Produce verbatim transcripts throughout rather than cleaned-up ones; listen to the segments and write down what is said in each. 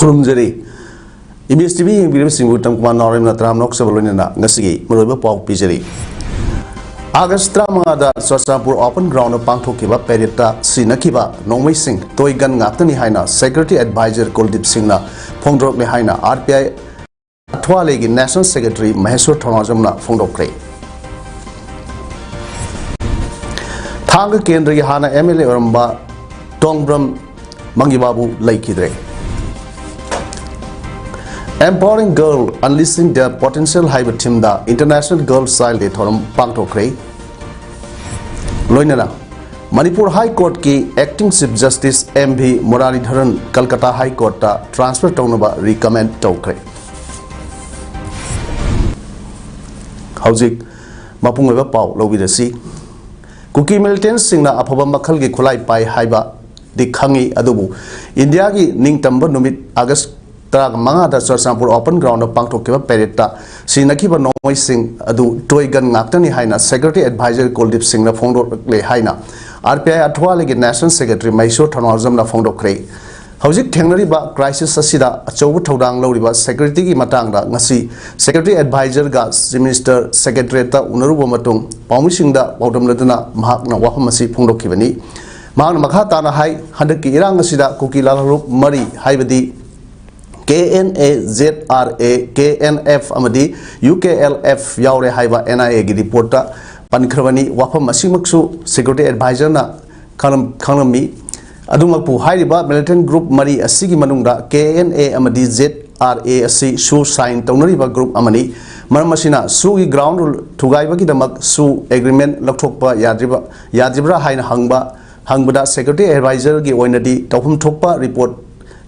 ꯈꯨꯔꯨꯝꯖꯔꯤ꯫ ꯏꯝ ꯑꯦꯁ T V ꯌꯦꯡꯕꯤꯔꯤꯕꯁꯤꯡꯕꯨ ꯇꯝꯀꯨꯃꯥꯔ ꯅꯥꯎꯔꯦꯝꯅ ꯇꯔꯥꯝꯅ ꯑꯣꯛꯆꯕ ꯂꯣꯏꯅꯅ ꯉꯁꯤꯒꯤ ꯃꯔꯨꯑꯣꯏꯕ ꯄꯥꯎ ꯄꯤꯖꯔꯤ꯫ ꯑꯥꯒꯁ ꯇꯔꯥꯃꯉꯥꯗ ꯆꯨꯔꯆꯥꯟꯄꯨꯔ ꯑꯣꯄꯟ ꯒ꯭ꯔꯥꯎꯟꯗ ꯄꯥꯡꯊꯣꯛꯈꯤꯕ ꯄꯦꯔꯦꯗꯇ ꯁꯤꯖꯤꯟꯅꯈꯤꯕ ꯅꯣꯡꯃꯩꯁꯤꯡ ꯇꯣꯏ ꯒꯟ ꯉꯥꯛꯇꯅꯤ ꯍꯥꯏꯅ ꯁꯦꯀ꯭ꯌꯨꯔꯤꯇꯤ ꯑꯦꯗꯚꯥꯏꯖꯔ ꯀꯨꯜꯗꯤꯞ ꯁꯤꯡꯅ ꯐꯣꯡꯗꯣꯔꯛꯂꯦ ꯍꯥꯏꯅ ꯑꯥꯔ ꯄꯤ ꯑꯥꯏ ꯑꯊ꯭ꯋꯥꯂꯦꯒꯤ ꯅꯦꯁꯅꯦꯜ ꯁꯦꯀ꯭ꯔꯦꯇꯔꯤ ꯃꯍꯦꯁ꯭ꯋꯔ ꯊꯧꯅꯥꯖꯝꯅ ꯐꯣꯡꯗꯣꯛꯈ꯭ꯔꯦ꯫ ꯊꯥꯡꯒ ꯀꯦꯟꯗ꯭ꯔꯒꯤ ꯍꯥꯟꯅ ꯑꯦꯝ ꯑꯦꯜ ꯑꯦ ꯑꯣꯏꯔꯝꯕ ꯇꯣꯡꯕ꯭ꯔꯝ ꯃꯪꯒꯤꯕꯥꯕꯨ ꯂꯩꯈꯤꯗ꯭ꯔꯦ꯫ Empowering Girl, Unleashing Their Potential ꯍꯥꯏꯕ ꯊꯤꯝꯗ ꯏꯟꯇꯔꯅꯦꯁꯅꯦꯜ ꯒꯔꯜ ꯆꯥꯏꯜ ꯗꯦ ꯊꯧꯔꯝ ꯄꯥꯡꯊꯣꯛꯈ꯭ꯔꯦ꯫ ꯂꯣꯏꯅꯅ ꯃꯅꯤꯄꯨꯔ ꯍꯥꯏ ꯀꯣꯔꯠꯀꯤ acting chief justice M V Muralidharan Kolkata high ꯀꯣꯔꯠꯇ ꯇ꯭ꯔꯥꯟꯁꯐꯔ ꯇꯧꯅꯕ ꯔꯤꯀꯃꯦꯟ ꯇꯧꯈ꯭ꯔꯦ꯫ ꯍꯧꯖꯤꯛ ꯃꯄꯨꯡ ꯑꯣꯏꯕ ꯄꯥꯎ ꯂꯧꯕꯤꯔꯁꯤ꯫ ꯀꯨꯀꯤ ꯃꯤꯂꯤꯇꯦꯟꯁꯁꯤꯡꯅ ꯑꯐꯕ ꯃꯈꯜꯒꯤ ꯈꯨꯠꯂꯥꯏ ꯄꯥꯏ ꯍꯥꯏꯕꯗꯤ ꯈꯪꯉꯤ, ꯑꯗꯨꯕꯨ ꯏꯟꯗꯤꯌꯥꯒꯤ ꯅꯤꯡꯇꯝꯕ ꯅꯨꯃꯤꯠ ꯑꯥꯒꯁ ꯇꯔꯥꯃꯉꯥꯗ ꯆꯨꯔꯆꯥꯟꯄꯨꯔ ꯑꯣꯄꯟ ꯒ꯭ꯔꯥꯎꯟꯗ ꯄꯥꯡꯊꯣꯛꯈꯤꯕ ꯄꯦꯔꯦꯗꯇ ꯁꯤꯖꯤꯟꯅꯈꯤꯕ ꯅꯣꯡꯃꯩꯁꯤꯡ ꯑꯗꯨ ꯇꯣꯏ ꯒꯟ ꯉꯥꯛꯇꯅꯤ ꯍꯥꯏꯅ ꯁꯦꯀ꯭ꯌꯨꯔꯤꯇꯤ ꯑꯦꯗꯚꯥꯏꯖꯔ ꯀꯨꯜꯗꯤꯞ ꯁꯤꯡꯅ ꯐꯣꯡꯗꯣꯛꯂꯦ ꯍꯥꯏꯅ ꯑꯥꯔ ꯄꯤ ꯑꯥꯏ ꯑꯊ꯭ꯋꯥꯂꯦꯒꯤ ꯅꯦꯁꯅꯦꯜ ꯁꯦꯀ꯭ꯔꯦꯇꯔꯤ ꯃꯍꯦꯁ꯭ꯋꯔ ꯊꯧꯅꯥꯎꯖꯝꯅ ꯐꯣꯡꯗꯣꯛꯈ꯭ꯔꯦ꯫ ꯍꯧꯖꯤꯛ ꯊꯦꯡꯅꯔꯤꯕ ꯀ꯭ꯔꯥꯏꯁꯤꯁ ꯑꯁꯤꯗ ꯑꯆꯧꯕ ꯊꯧꯗꯥꯡ ꯂꯧꯔꯤꯕ ꯁꯦꯀ꯭ꯌꯨꯔꯤꯇꯤꯒꯤ ꯃꯇꯥꯡꯗ ꯉꯁꯤ ꯁꯦꯀ꯭ꯌꯨꯔꯤꯇꯤ ꯑꯦꯗꯚꯥꯏꯖꯔꯒ ꯆꯤꯐ ꯃꯤꯅꯤꯁꯇꯔ ꯁꯦꯀ꯭ꯔꯦꯇꯔꯤꯌꯦꯠꯇ ꯎꯅꯔꯨꯕ ꯃꯇꯨꯡ ꯄꯥꯎꯃꯤꯁꯤꯡꯗ ꯄꯥꯎꯗꯝꯅꯗꯨꯅ ꯃꯍꯥꯛꯅ ꯋꯥꯐꯝ ꯑꯁꯤ ꯐꯣꯡꯗꯣꯛꯈꯤꯕꯅꯤ꯫ ꯃꯍꯥꯛꯅ ꯃꯈꯥ ꯇꯥꯅ ꯍꯥꯏ, ꯍꯟꯗꯛꯀꯤ ꯏꯔꯥꯡ ꯑꯁꯤꯗ ꯀꯨꯀꯤ ꯂꯥꯜꯍꯧꯂꯨꯞ ꯃꯔꯤ, ꯍꯥꯏꯕꯗꯤ K N A, Z R A, K N F ꯑꯃꯗꯤ ꯌꯨ ꯀꯦ ꯑꯦꯜ ꯑꯦꯐ ꯌꯥꯎꯔꯦ ꯍꯥꯏꯕ ꯑꯦꯟ ꯑꯥꯏ ꯑꯦꯒꯤ ꯔꯤꯄꯣꯔꯠꯇ ꯄꯟꯈ꯭ꯔꯕꯅꯤ꯫ ꯋꯥꯐꯝ ꯑꯁꯤꯃꯛꯁꯨ ꯁꯦꯀ꯭ꯌꯨꯔꯤꯇꯤ ꯑꯦꯗꯚꯥꯏꯖꯔꯅ ꯈꯪꯂꯝ-, ꯈꯪꯂꯝꯃꯤ꯫ ꯑꯗꯨꯃꯛꯄꯨ ꯍꯥꯏꯔꯤꯕ ꯃꯤꯂꯤꯇꯦꯟ ꯒ꯭ꯔꯨꯞ ꯃꯔꯤ ꯑꯁꯤꯒꯤ ꯃꯅꯨꯡꯗ ꯀꯦ ꯑꯦꯟ ꯑꯦ ꯑꯃꯗꯤ ꯖꯦꯗ ꯑꯥꯔ ꯑꯦ ꯑꯁꯤ ꯁꯨ ꯁꯥꯏꯟ ꯇꯧꯅꯔꯤꯕ ꯒ꯭ꯔꯨꯞ ꯑꯃꯅꯤ꯫ ꯃꯔꯝ ꯑꯁꯤꯅ ꯁꯨꯒꯤ ꯒ꯭ꯔꯥꯎꯟ ꯔꯨꯜ ꯊꯨꯒꯥꯏꯕꯒꯤꯗꯃꯛ ꯁꯨ ꯑꯦꯒ꯭ꯔꯤꯃꯦꯟ ꯂꯧꯊꯣꯛꯄ ꯌꯥꯗ꯭ꯔꯤꯕ, ꯌꯥꯗ꯭ꯔꯤꯕ꯭ꯔꯥ ꯍꯥꯏꯅ ꯍꯪꯕ, ꯍꯪꯕꯗ ꯁꯦꯀ꯭ꯌꯨꯔꯤꯇꯤ ꯑꯦꯗꯚꯥꯏꯖꯔꯒꯤ ꯑꯣꯏꯅꯗꯤ ꯇꯧꯐꯝ ꯊꯣꯛꯄ ꯔꯤꯄꯣꯔꯠ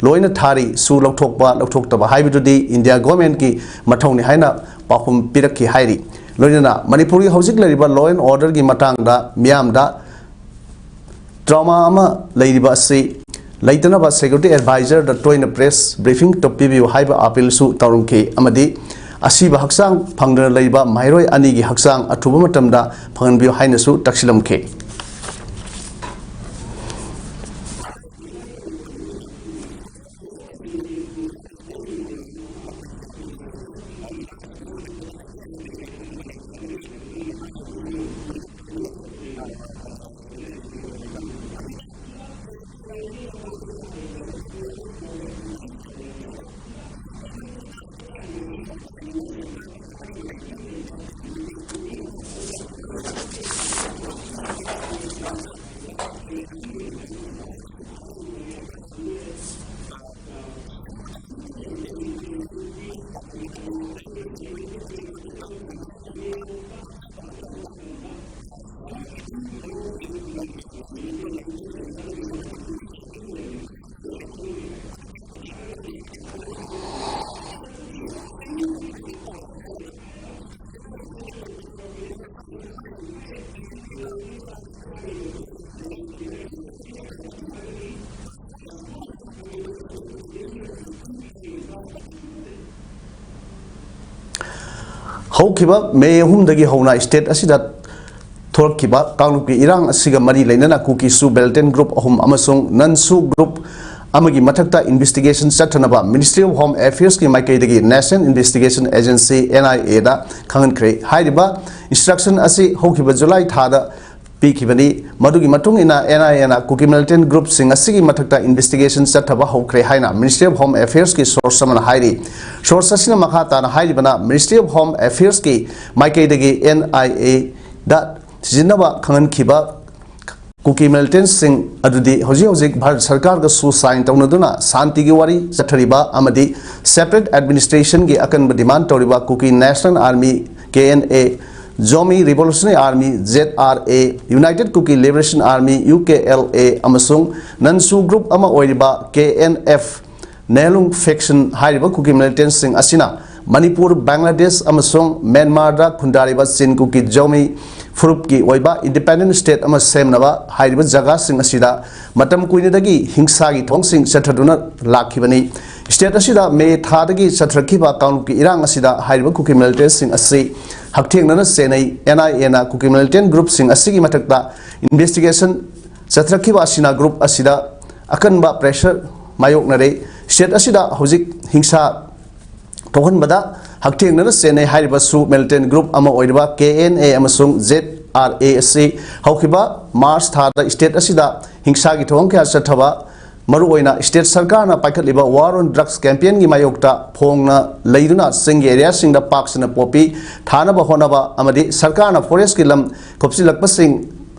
ꯂꯣꯏꯅ ꯊꯥꯔꯤ, ꯁꯨ ꯂꯧꯊꯣꯛꯄ ꯂꯧꯊꯣꯛꯇꯕ ꯍꯥꯏꯕꯗꯨꯗꯤ ꯏꯟꯗꯤꯌꯥ ꯒꯣꯔꯃꯦꯟꯒꯤ ꯃꯊꯧꯅꯤ ꯍꯥꯏꯅ ꯄꯥꯎꯈꯨꯝ ꯄꯤꯔꯛꯈꯤ ꯍꯥꯏꯔꯤ꯫ ꯂꯣꯏꯅꯅ ꯃꯅꯤꯄꯨꯔꯒꯤ ꯍꯧꯖꯤꯛ ꯂꯩꯔꯤꯕ ꯂꯣ ꯑꯦꯟ ꯑꯣꯔꯗꯔꯒꯤ ꯃꯇꯥꯡꯗ ꯃꯤꯌꯥꯝꯗ ꯇ꯭ꯔꯣꯃꯥ ꯑꯃ ꯂꯩꯔꯤꯕ ꯑꯁꯤ ꯂꯩꯇꯅꯕ ꯁꯦꯀ꯭ꯌꯨꯔꯤꯇꯤ ꯑꯦꯗꯚꯥꯏꯖꯔꯗ ꯇꯣꯏꯅ ꯄ꯭ꯔꯦꯁ ꯕ꯭ꯔꯤꯐꯤꯡ ꯇꯧ-, ꯄꯤꯕꯤꯌꯨ ꯍꯥꯏꯕ ꯑꯥꯄꯤꯜꯁꯨ ꯇꯧꯔꯝꯈꯤ ꯑꯃꯗꯤ ꯑꯁꯤꯕ ꯍꯛꯆꯥꯡ ꯐꯪꯗꯅ ꯂꯩꯔꯤꯕ ꯃꯍꯩꯔꯣꯏ ꯑꯅꯤꯒꯤ ꯍꯛꯆꯥꯡ ꯑꯊꯨꯕ ꯃꯇꯝꯗ ꯐꯪꯍꯟꯕꯤꯌꯨ ꯍꯥꯏꯅꯁꯨ ꯇꯛꯁꯤꯜꯂꯝꯈꯤ꯫ ꯍꯧꯈꯤꯕ ꯃꯦ ꯑꯍꯨꯝꯗꯒꯤ ꯍꯧꯅ ꯁ꯭ꯇꯦꯠ ꯑꯁꯤꯗ ꯊꯣꯛꯂꯛꯈꯤꯕ ꯀꯥꯡꯂꯨꯞꯀꯤ ꯏꯔꯥꯡ ꯑꯁꯤꯒ ꯃꯔꯤ ꯂꯩꯅꯅ ꯀꯨꯀꯤꯁꯨ ꯃꯤꯂꯤꯇꯦꯟ ꯒ꯭ꯔꯨꯞ ꯑꯍꯨꯝ ꯑꯃꯁꯨꯡ ꯅꯟꯁꯨ ꯒ꯭ꯔꯨꯞ ꯑꯃꯒꯤ ꯃꯊꯛꯇ ꯏꯟꯚꯦꯁꯇꯤꯒꯦꯁꯟ ꯆꯠꯊꯅꯕ Ministry of Home Affairs ꯀꯤ ꯃꯥꯏꯀꯩꯗꯒꯤ National Investigation Agency, N I A ꯗ ꯈꯪꯍꯟꯈ꯭ꯔꯦ꯫ ꯍꯥꯏꯔꯤꯕ ꯏꯟꯁꯇ꯭ꯔꯛꯁꯟ ꯑꯁꯤ ꯍꯧꯈꯤꯕ ꯖꯨꯂꯥꯏ ꯊꯥꯗ ꯄꯤꯈꯤꯕꯅꯤ꯫ ꯃꯗꯨꯒꯤ ꯃꯇꯨꯡ ꯏꯟꯅ N I A ꯅ ꯀꯨꯀꯤ ꯃꯤꯂꯤꯇꯦꯟ ꯒ꯭ꯔꯨꯞꯁꯤꯡ ꯑꯁꯤꯒꯤ ꯃꯊꯛꯇ ꯏꯟꯚꯦꯁꯇꯤꯒꯦꯁꯟ ꯆꯠꯊꯕ ꯍꯧꯈ꯭ꯔꯦ ꯍꯥꯏꯅ Ministry of Home Affairs ꯀꯤ ꯁꯣꯔꯁ ꯑꯃꯅ ꯍꯥꯏꯔꯤ꯫ ꯁꯣꯔꯁ ꯑꯁꯤꯅ ꯃꯈꯥ ꯇꯥꯅ ꯍꯥꯏꯔꯤꯕꯅ, Ministry of Home Affairs ꯀꯤ ꯃꯥꯏꯀꯩꯗꯒꯤ N I A ꯗ ꯊꯤꯖꯤꯟꯅꯕ ꯈꯪꯍꯟꯈꯤꯕ ꯀꯨꯀꯤ ꯃꯤꯂꯤꯇꯦꯟꯁꯤꯡ ꯑꯗꯨꯗꯤ ꯍꯧꯖꯤꯛ ꯍꯧꯖꯤꯛ ꯚꯥꯔꯠ ꯁꯔꯀꯥꯔꯒꯁꯨ ꯁꯥꯏꯟ ꯇꯧꯅꯗꯨꯅ ꯁꯥꯟꯇꯤꯒꯤ ꯋꯥꯔꯤ ꯆꯠꯊꯔꯤꯕ ꯑꯃꯗꯤ ꯁꯦꯄꯔꯦꯠ ꯑꯦꯗꯃꯤꯅꯤꯁꯇ꯭ꯔꯦꯁꯟꯒꯤ ꯑꯀꯟꯕ ꯗꯤꯃꯥꯟ ꯇꯧꯔꯤꯕ Kuki national army, K N A, Zomi revolutionary army, Z R A, united Kuki liberation army, U K L A, ꯑꯃꯁꯨꯡ ꯅꯟꯁꯨ ꯒ꯭ꯔꯨꯞ ꯑꯃ ꯑꯣꯏꯔꯤꯕ K N F ꯅꯦꯍꯂꯨꯡ ꯐꯦꯛꯁꯟ ꯍꯥꯏꯔꯤꯕ ꯀꯨꯀꯤ ꯃꯤꯂꯤꯇꯦꯟꯁꯤꯡ ꯑꯁꯤꯅ ꯃꯅꯤꯄꯨꯔ, ꯕꯪꯒ꯭ꯂꯥꯗꯦꯁ ꯑꯃꯁꯨꯡ ꯃ꯭ꯌꯥꯟꯃꯥꯔꯗ ꯈꯨꯟꯗꯥꯔꯤꯕ ꯆꯤꯟ ꯀꯨꯀꯤ ꯖꯣꯃꯤ ꯐꯨꯔꯨꯞꯀꯤ ꯑꯣꯏꯕ ꯏꯟꯗꯤꯄꯦꯟꯗꯦꯟ ꯁ꯭ꯇꯦꯠ ꯑꯃ ꯁꯦꯝꯅꯕ ꯍꯥꯏꯔꯤꯕ ꯖꯒꯥꯁꯤꯡ ꯑꯁꯤꯗ ꯃꯇꯝ ꯀꯨꯏꯅꯗꯒꯤ ꯍꯤꯡꯁꯥꯒꯤ ꯊꯧꯑꯣꯡꯁꯤꯡ ꯆꯠꯊꯗꯨꯅ ꯂꯥꯛꯈꯤꯕꯅꯤ꯫ ꯁ꯭ꯇꯦꯠ ꯑꯁꯤꯗ ꯃꯦ ꯊꯥꯗꯒꯤ ꯆꯠꯊꯔꯛꯈꯤꯕ ꯀꯥꯡꯂꯨꯞꯀꯤ ꯏꯔꯥꯡ ꯑꯁꯤꯗ ꯍꯥꯏꯔꯤꯕ ꯀꯨꯀꯤ ꯃꯤꯂꯤꯇꯦꯟꯁꯤꯡ ꯑꯁꯤ ꯍꯛꯊꯦꯡꯅꯅ ꯆꯦꯟꯅꯩ꯫ N I A ꯅ ꯀꯨꯀꯤ ꯃꯤꯂꯤꯇꯦꯟ ꯒ꯭ꯔꯨꯞꯁꯤꯡ ꯑꯁꯤꯒꯤ ꯃꯊꯛꯇ ꯏꯟꯚꯦꯁꯇꯤꯒꯦꯁꯟ ꯆꯠꯊꯔꯛꯈꯤꯕ ꯑꯁꯤꯅ ꯒ꯭ꯔꯨꯞ ꯑꯁꯤꯗ ꯑꯀꯟꯕ ꯄ꯭ꯔꯦꯁꯔ ꯃꯥꯌꯣꯛꯅꯔꯦ꯫ ꯁ꯭ꯇꯦꯠ ꯑꯁꯤꯗ ꯍꯧꯖꯤꯛ ꯍꯤꯡꯁꯥ ꯊꯣꯛꯍꯟꯕꯗ ꯍꯛꯊꯦꯡꯅꯅ ꯆꯦꯟꯅꯩ ꯍꯥꯏꯔꯤꯕꯁꯨ ꯃꯤꯂꯤꯇꯦꯟ ꯒ꯭ꯔꯨꯞ ꯑꯃ ꯑꯣꯏꯔꯤꯕ K N A ꯑꯃꯁꯨꯡ Z R A ꯑꯁꯤ ꯍꯧꯈꯤꯕ ꯃꯥꯔꯆ ꯊꯥꯗ ꯁ꯭ꯇꯦꯠ ꯑꯁꯤꯗ ꯍꯤꯡꯁꯥꯒꯤ ꯊꯧꯑꯣꯡ ꯀꯌꯥ ꯆꯠꯊꯕ, ꯃꯔꯨꯑꯣꯏꯅ ꯁ꯭ꯇꯦꯠ ꯁꯔꯀꯥꯔꯅ ꯄꯥꯏꯈꯠꯂꯤꯕ War on Drugs campaign ꯒꯤ ꯃꯥꯌꯣꯛꯇ ꯐꯣꯡꯅ ꯂꯩꯗꯨꯅ ꯆꯤꯡꯒꯤ ꯑꯦꯔꯤꯌꯥꯁꯤꯡꯗ ꯄꯥꯛ ꯁꯟꯅ ꯄꯣꯄꯤ ꯊꯥꯅꯕ ꯍꯣꯠꯅꯕ ꯑꯃꯗꯤ ꯁꯔꯀꯥꯔꯅ ꯐꯣꯔꯦꯁ꯭ꯠꯀꯤ ꯂꯝ ꯈꯣꯞꯆꯤꯜꯂꯛꯄꯁꯤꯡ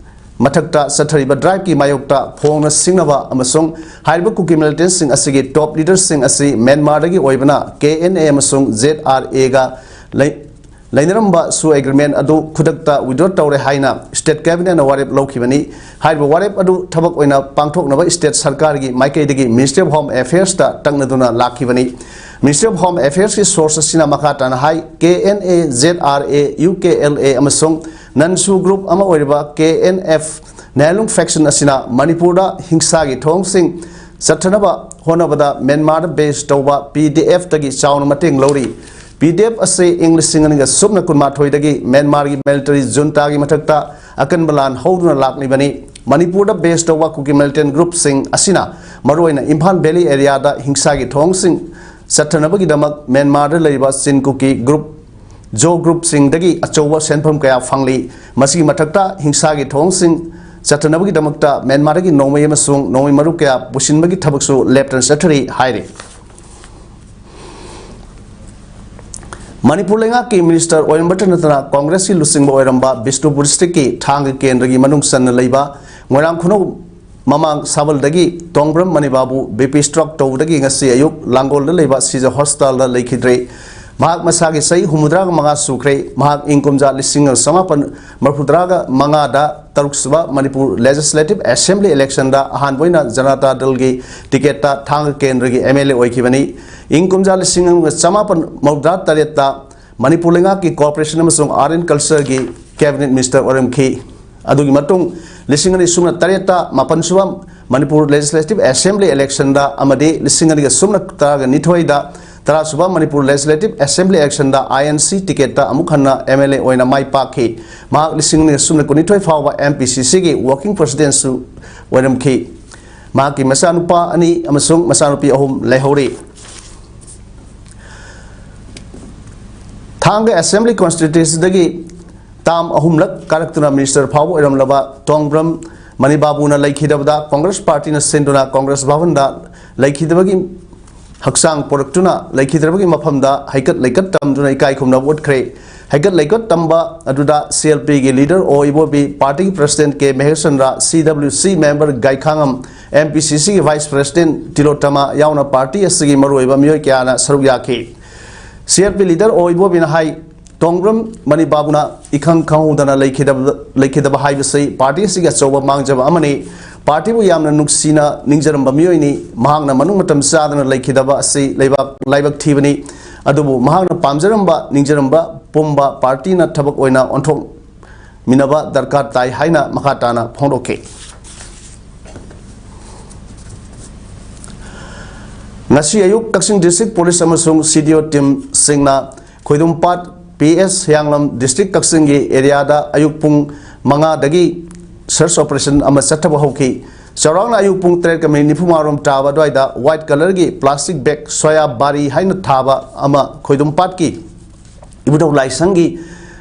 ꯃꯊꯛꯇ ꯆꯠꯊꯔꯤꯕ ꯗ꯭ꯔꯥꯏꯚꯀꯤ ꯃꯥꯌꯣꯛꯇ ꯐꯣꯡꯅ ꯁꯤꯡꯅꯕ ꯑꯃꯁꯨꯡ ꯍꯥꯏꯔꯤꯕ ꯀꯨꯀꯤ ꯃꯤꯂꯤꯇꯦꯟꯁꯤꯡ ꯑꯁꯤꯒꯤ ꯇꯣꯞ ꯂꯤꯗꯔꯁꯤꯡ ꯑꯁꯤ ꯃ꯭ꯌꯥꯟꯃꯥꯔꯗꯒꯤ ꯑꯣꯏꯕꯅ K N A ꯑꯃꯁꯨꯡ Z R A ꯒ ꯂꯩ-, ꯂꯩꯅꯔꯝꯕꯁꯨ ꯑꯦꯒ꯭ꯔꯤꯃꯦꯟ ꯑꯗꯨ ꯈꯨꯗꯛꯇ ꯋꯤꯗ꯭ꯔꯣ ꯇꯧꯔꯦ ꯍꯥꯏꯅ ꯁ꯭ꯇꯦꯠ ꯀꯦꯕꯤꯅꯦꯠꯅ ꯋꯥꯔꯦꯞ ꯂꯧꯈꯤꯕꯅꯤ꯫ ꯍꯥꯏꯔꯤꯕ ꯋꯥꯔꯦꯞ ꯑꯗꯨ ꯊꯕꯛ ꯑꯣꯏꯅ ꯄꯥꯡꯊꯣꯛꯅꯕ ꯁ꯭ꯇꯦꯠ ꯁꯔꯀꯥꯔꯒꯤ ꯃꯥꯏꯀꯩꯗꯒꯤ Ministry of Home Affairs ꯇ ꯇꯛꯅꯗꯨꯅ ꯂꯥꯛꯈꯤꯕꯅꯤ꯫ Ministry of Home Affairs ꯀꯤ ꯁꯣꯔꯁ ꯑꯁꯤꯅ ꯃꯈꯥ ꯇꯥꯅ ꯍꯥꯏ, K N A, Z R A, U K L A ꯑꯃꯁꯨꯡ ꯅꯟꯁꯨ ꯒ꯭ꯔꯨꯞ ꯑꯃ ꯑꯣꯏꯔꯤꯕ K N F ꯅꯦꯍꯂꯨꯡ ꯐꯦꯛꯁꯟ ꯑꯁꯤꯅ ꯃꯅꯤꯄꯨꯔꯗ ꯍꯤꯡꯁꯥꯒꯤ ꯊꯧꯑꯣꯡꯁꯤꯡ ꯆꯠꯊꯅꯕ ꯍꯣꯠꯅꯕꯗ ꯃ꯭ꯌꯥꯟꯃꯥꯔꯗ ꯕꯦꯁ ꯇꯧꯕ P D F ꯇꯒꯤ ꯆꯥꯎꯅ ꯃꯇꯦꯡ ꯂꯧꯔꯤ꯫ ꯄꯤ ꯗꯤ ꯑꯦꯐ ꯑꯁꯤ ꯏꯪ ꯂꯤꯁꯤꯡ ꯑꯅꯤꯒ ꯁꯨꯞꯅ ꯀꯨꯟꯃꯥꯊꯣꯏꯗꯒꯤ ꯃ꯭ꯌꯥꯟꯃꯥꯔꯒꯤ ꯃꯤꯂꯤꯇꯔꯤ ꯖꯨꯟꯇꯥꯒꯤ ꯃꯊꯛꯇ ꯑꯀꯟꯕ ꯂꯥꯟ ꯍꯧꯗꯨꯅ ꯂꯥꯛꯂꯤꯕꯅꯤ꯫ ꯃꯅꯤꯄꯨꯔꯗ ꯕꯦꯁ ꯇꯧꯕ ꯀꯨꯀꯤ ꯃꯤꯂꯤꯇꯦꯟ ꯒ꯭ꯔꯨꯞꯁꯤꯡ ꯑꯁꯤꯅ ꯃꯔꯨꯑꯣꯏꯅ ꯏꯝꯐꯥꯜ ꯚꯦꯂꯤ ꯑꯦꯔꯤꯌꯥꯗ ꯍꯤꯡꯁꯥꯒꯤ ꯊꯧꯑꯣꯡꯁꯤꯡ ꯆꯠꯊꯅꯕꯒꯤꯗꯃꯛ ꯃ꯭ꯌꯥꯟꯃꯥꯔꯗ ꯂꯩꯔꯤꯕ ꯆꯤꯟ ꯀꯨꯀꯤ ꯒ꯭ꯔꯨꯞ, ꯖꯣ ꯒ꯭ꯔꯨꯞꯁꯤꯡꯗꯒꯤ ꯑꯆꯧꯕ ꯁꯦꯟꯐꯝ ꯀꯌꯥ ꯐꯪꯂꯤ꯫ ꯃꯁꯤꯒꯤ ꯃꯊꯛꯇ ꯍꯤꯡꯁꯥꯒꯤ ꯊꯧꯑꯣꯡꯁꯤꯡ ꯆꯠꯊꯅꯕꯒꯤꯗꯃꯛꯇ ꯃ꯭ꯌꯥꯟꯃꯥꯔꯗꯒꯤ ꯅꯣꯡꯃꯩ ꯑꯃꯁꯨꯡ ꯅꯣꯡꯃꯩ ꯃꯔꯨ ꯀꯌꯥ ꯄꯨꯁꯤꯟꯕꯒꯤ ꯊꯕꯛꯁꯨ ꯂꯦꯞꯇꯅ ꯆꯠꯊꯔꯤ ꯍꯥꯏꯔꯤ꯫ ꯃꯅꯤꯄꯨꯔ ꯂꯩꯉꯥꯛꯀꯤ ꯃꯤꯅꯤꯁꯇꯔ ꯑꯣꯏꯔꯝꯕꯇ ꯅꯠꯇꯅ ꯀꯣꯡꯒ꯭ꯔꯦꯁꯀꯤ ꯂꯨꯆꯤꯡꯕ ꯑꯣꯏꯔꯝꯕ ꯕꯤꯁꯅꯨꯄꯨꯔ ꯗꯤꯁꯇ꯭ꯔꯤꯛꯀꯤ ꯊꯥꯡꯒ ꯀꯦꯟꯗ꯭ꯔꯒꯤ ꯃꯅꯨꯡ ꯆꯟꯅ ꯂꯩꯕ ꯃꯣꯏꯔꯥꯡ ꯈꯨꯅꯧ ꯃꯃꯥꯡ ꯁꯥꯕꯜꯗꯒꯤ ꯇꯣꯡꯕ꯭ꯔꯝ ꯃꯅꯤꯕꯥꯕꯨ ꯕꯤ ꯄꯤ ꯁ꯭ꯇ꯭ꯔꯣꯛ ꯇꯧꯕꯗꯒꯤ ꯉꯁꯤ ꯑꯌꯨꯛ ꯂꯥꯡꯒꯣꯜꯗ ꯂꯩꯕ ꯁꯤꯖ ꯍꯣꯁꯄꯤꯇꯥꯜꯗ ꯂꯩꯈꯤꯗ꯭ꯔꯦ꯫ ꯃꯍꯥꯛ ꯃꯁꯥꯒꯤ ꯆꯍꯤ ꯍꯨꯝꯐꯨꯇꯔꯥꯒ ꯃꯉꯥ ꯁꯨꯈ꯭ꯔꯦ꯫ ꯃꯍꯥꯛ ꯏꯪ ꯀꯨꯝꯖꯥ ꯂꯤꯁꯤꯡ ꯑꯃ ꯆꯃꯥꯄꯟ ꯃꯔꯤꯐꯨꯇꯔꯥꯒ ꯃꯉꯥꯗ ꯇꯔꯨꯛꯁꯨꯕ ꯃꯅꯤꯄꯨꯔ ꯂꯦꯖꯤꯁꯂꯦꯇꯤꯚ ꯑꯦꯁꯦꯝꯕ꯭ꯂꯤ ꯏꯂꯦꯛꯁꯟꯗ ꯑꯍꯥꯟꯕ ꯑꯣꯏꯅ ꯖꯅꯇꯥ ꯗꯜꯒꯤ ꯇꯤꯀꯦꯠꯇ ꯊꯥꯡꯒ ꯀꯦꯟꯗ꯭ꯔꯒꯤ ꯑꯦꯝ ꯑꯦꯜ ꯑꯦ ꯑꯣꯏꯈꯤꯕꯅꯤ꯫ ꯏꯪ ꯀꯨꯝꯖꯥ ꯂꯤꯁꯤꯡ ꯑꯃꯒ ꯆꯃꯥꯄꯟ ꯃꯧꯗ꯭ꯔꯥ ꯇꯔꯦꯠꯇ ꯃꯅꯤꯄꯨꯔ ꯂꯩꯉꯥꯛꯀꯤ ꯀꯣꯑꯣꯄꯔꯦꯁꯟ ꯑꯃꯁꯨꯡ ꯑꯥꯔꯠ ꯑꯦꯟ ꯀꯜꯆꯔꯒꯤ ꯀꯦꯕꯤꯅꯦꯠ ꯃꯤꯅꯤꯁꯇꯔ ꯑꯣꯏꯔꯝꯈꯤ꯫ ꯑꯗꯨꯒꯤ ꯃꯇꯨꯡ ꯂꯤꯁꯤꯡ ꯑꯅꯤ ꯁꯨꯞꯅ ꯇꯔꯦꯠꯇ ꯃꯥꯄꯟꯁꯨꯕ ꯃꯅꯤꯄꯨꯔ ꯂꯦꯖꯤꯁꯂꯦꯇꯤꯚ ꯑꯦꯁꯦꯝꯕ꯭ꯂꯤ ꯏꯂꯦꯛꯁꯟꯗ ꯑꯃꯗꯤ ꯂꯤꯁꯤꯡ ꯑꯅꯤꯒ ꯁꯨꯞꯅ ꯇꯔꯥꯒ ꯅꯤꯊꯣꯏꯗ ꯇꯔꯥꯁꯨꯕ ꯃꯅꯤꯄꯨꯔ ꯂꯦꯖꯤꯁꯂꯦꯇꯤꯚ ꯑꯦꯁꯦꯝꯕ꯭ꯂꯤ ꯏꯂꯦꯛꯁꯟꯗ ꯑꯥꯏ ꯑꯦꯟ ꯁꯤ ꯇꯤꯀꯦꯠꯇ ꯑꯃꯨꯛ ꯍꯟꯅ ꯑꯦꯝ ꯑꯦꯜ ꯑꯦ ꯑꯣꯏꯅ ꯃꯥꯏ ꯄꯥꯛꯈꯤ꯫ ꯃꯍꯥꯛ ꯂꯤꯁꯤꯡ ꯑꯅꯤꯒ ꯁꯨꯞꯅ ꯀꯨꯟꯅꯤꯊꯣꯏ ꯐꯥꯎꯕ ꯑꯦꯝ ꯄꯤ ꯁꯤ ꯁꯤꯒꯤ ꯋꯥꯔꯀꯤꯡ ꯄ꯭ꯔꯦꯁꯤꯗꯦꯟꯠꯁꯨ ꯑꯣꯏꯔꯝꯈꯤ꯫ ꯃꯍꯥꯛꯀꯤ ꯃꯆꯥꯅꯨꯄꯥ ꯑꯅꯤ ꯑꯃꯁꯨꯡ ꯃꯆꯥꯅꯨꯄꯤ ꯑꯍꯨꯝ ꯂꯩꯍꯧꯔꯤ꯫ ꯊꯥꯡꯒ ꯑꯦꯁꯦꯝꯕ꯭ꯂꯤ ꯀꯣꯟꯁꯇꯤꯇ꯭ꯋꯦꯟꯁꯤꯗꯒꯤ ꯇꯥꯝ ꯑꯍꯨꯝꯂꯛ ꯀꯥꯔꯛꯇꯨꯅ ꯃꯤꯅꯤꯁꯇꯔ ꯐꯥꯎꯕ ꯑꯣꯏꯔꯝꯂꯕ ꯇꯣꯡꯕ꯭ꯔꯝ ꯃꯅꯤꯕꯥꯕꯨꯅ ꯂꯩꯈꯤꯗꯕꯗ ꯀꯣꯡꯒ꯭ꯔꯦꯁ ꯄꯥꯔꯇꯤꯅ ꯁꯤꯟꯗꯨꯅ ꯀꯣꯡꯒ꯭ꯔꯦꯁ ꯚꯕꯟꯗ ꯂꯩꯈꯤꯗꯕꯒꯤ ꯍꯛꯆꯥꯡ ꯄꯣꯔꯛꯇꯨꯅ ꯂꯩꯈꯤꯗ꯭ꯔꯕꯒꯤ ꯃꯐꯝꯗ ꯍꯩꯀꯠ ꯂꯩꯀꯠ ꯇꯝꯗꯨꯅ ꯏꯀꯥꯏ ꯈꯨꯝꯅꯕ ꯎꯠꯈ꯭ꯔꯦ꯫ ꯍꯩꯀꯠ ꯂꯩꯀꯠ ꯇꯝꯕ ꯑꯗꯨꯗ ꯁꯤ ꯑꯦꯜ ꯄꯤꯒꯤ ꯂꯤꯗꯔ ꯑꯣ ꯏꯕꯣꯕꯤ, ꯄꯥꯔꯇꯤꯒꯤ ꯄ꯭ꯔꯦꯁꯤꯗꯦꯟꯠ ꯀꯦ ꯃꯍꯦꯁꯆꯟꯗ꯭ꯔ, ꯁꯤ ꯗꯕ꯭ꯂꯤꯎ ꯁꯤ ꯃꯦꯝꯕꯔ ꯒꯥꯏꯈꯥꯉꯝ, ꯑꯦꯝ ꯄꯤ ꯁꯤ ꯁꯤꯒꯤ ꯚꯥꯏꯁ ꯄ꯭ꯔꯦꯁꯤꯗꯦꯟꯠ ꯇꯤꯂꯣꯇꯃꯥ ꯌꯥꯎꯅ ꯄꯥꯔꯇꯤ ꯑꯁꯤꯒꯤ ꯃꯔꯨꯑꯣꯏꯕ ꯃꯤꯑꯣꯏ ꯀꯌꯥꯅ ꯁꯔꯨꯛ ꯌꯥꯈꯤ꯫ ꯁꯤ ꯑꯦꯜ ꯄꯤ ꯂꯤꯗꯔ ꯑꯣ ꯏꯕꯣꯕꯤꯅ ꯍꯥꯏ, ꯇꯣꯡꯕ꯭ꯔꯝ ꯃꯅꯤꯕꯥꯕꯨꯅ ꯏꯈꯪ ꯈꯪꯍꯧꯗꯅ ꯂꯩꯈꯤꯗꯕ, ꯂꯩꯈꯤꯗꯕ ꯍꯥꯏꯕꯁꯤ ꯄꯥꯔꯇꯤ ꯑꯁꯤꯒꯤ ꯑꯆꯧꯕ ꯃꯥꯡꯖꯕ ꯑꯃꯅꯤ꯫ ꯄꯥꯔꯇꯤꯕꯨ ꯌꯥꯝꯅ ꯅꯨꯡꯁꯤꯅ ꯅꯤꯡꯖꯔꯝꯕ ꯃꯤꯑꯣꯏꯅꯤ꯫ ꯃꯍꯥꯛꯅ ꯃꯅꯨꯡ ꯃꯇꯝ ꯆꯥꯗꯅ ꯂꯩꯈꯤꯗꯕ ꯑꯁꯤ ꯂꯩꯕꯥꯛ ꯂꯥꯏꯕꯛ ꯊꯤꯕꯅꯤ꯫ ꯑꯗꯨꯕꯨ ꯃꯍꯥꯛꯅ ꯄꯥꯝꯖꯔꯝꯕ, ꯅꯤꯡꯖꯔꯝꯕ ꯄꯨꯝꯕ ꯄꯥꯔꯇꯤꯅ ꯊꯕꯛ ꯑꯣꯏꯅ ꯑꯣꯟꯊꯣꯛꯃꯤꯟꯅꯕ ꯗꯔꯀꯥꯔ ꯇꯥꯏ ꯍꯥꯏꯅ ꯃꯈꯥ ꯇꯥꯅ ꯐꯣꯡꯗꯣꯛꯈꯤ꯫ ꯉꯁꯤ ꯑꯌꯨꯛ ꯀꯛꯆꯤꯡ ꯗꯤꯁꯇ꯭ꯔꯤꯛ ꯄꯨꯂꯤꯁ ꯑꯃꯁꯨꯡ ꯁꯤ ꯗꯤ ꯑꯣ ꯇꯤꯝꯁꯤꯡꯅ ꯈꯣꯏꯗꯨꯝꯄꯥꯠ ꯄꯤ ꯑꯦꯁ ꯍꯤꯌꯥꯡꯂꯝ ꯗꯤꯁꯇ꯭ꯔꯤꯛ ꯀꯛꯆꯤꯡꯒꯤ ꯑꯦꯔꯤꯌꯥꯗ ꯑꯌꯨꯛ ꯄꯨꯡ ꯃꯉꯥꯗꯒꯤ ꯁꯔꯆ ꯑꯣꯄꯔꯦꯁꯟ ꯑꯃ ꯆꯠꯊꯕ ꯍꯧꯈꯤ꯫ ꯆꯥꯎꯔꯥꯛꯅ ꯑꯌꯨꯛ ꯄꯨꯡ ꯇꯔꯦꯠꯀ ꯃꯤꯅꯤꯠ ꯅꯤꯐꯨ ꯃꯉꯥꯔꯣꯝ ꯇꯥꯕ ꯑꯗꯨꯋꯥꯏꯗ ꯋꯥꯏꯠ ꯀꯂꯔꯒꯤ ꯄ꯭ꯂꯥꯁꯇꯤꯛ ꯕꯦꯒ ꯁꯣꯌꯥ ꯕꯥꯔꯤ ꯍꯥꯏꯅ ꯊꯥꯕ ꯑꯃ ꯈꯣꯏꯗꯨꯝꯄꯥꯠꯀꯤ ꯏꯕꯨꯙꯧ ꯂꯥꯏꯁꯪꯒꯤ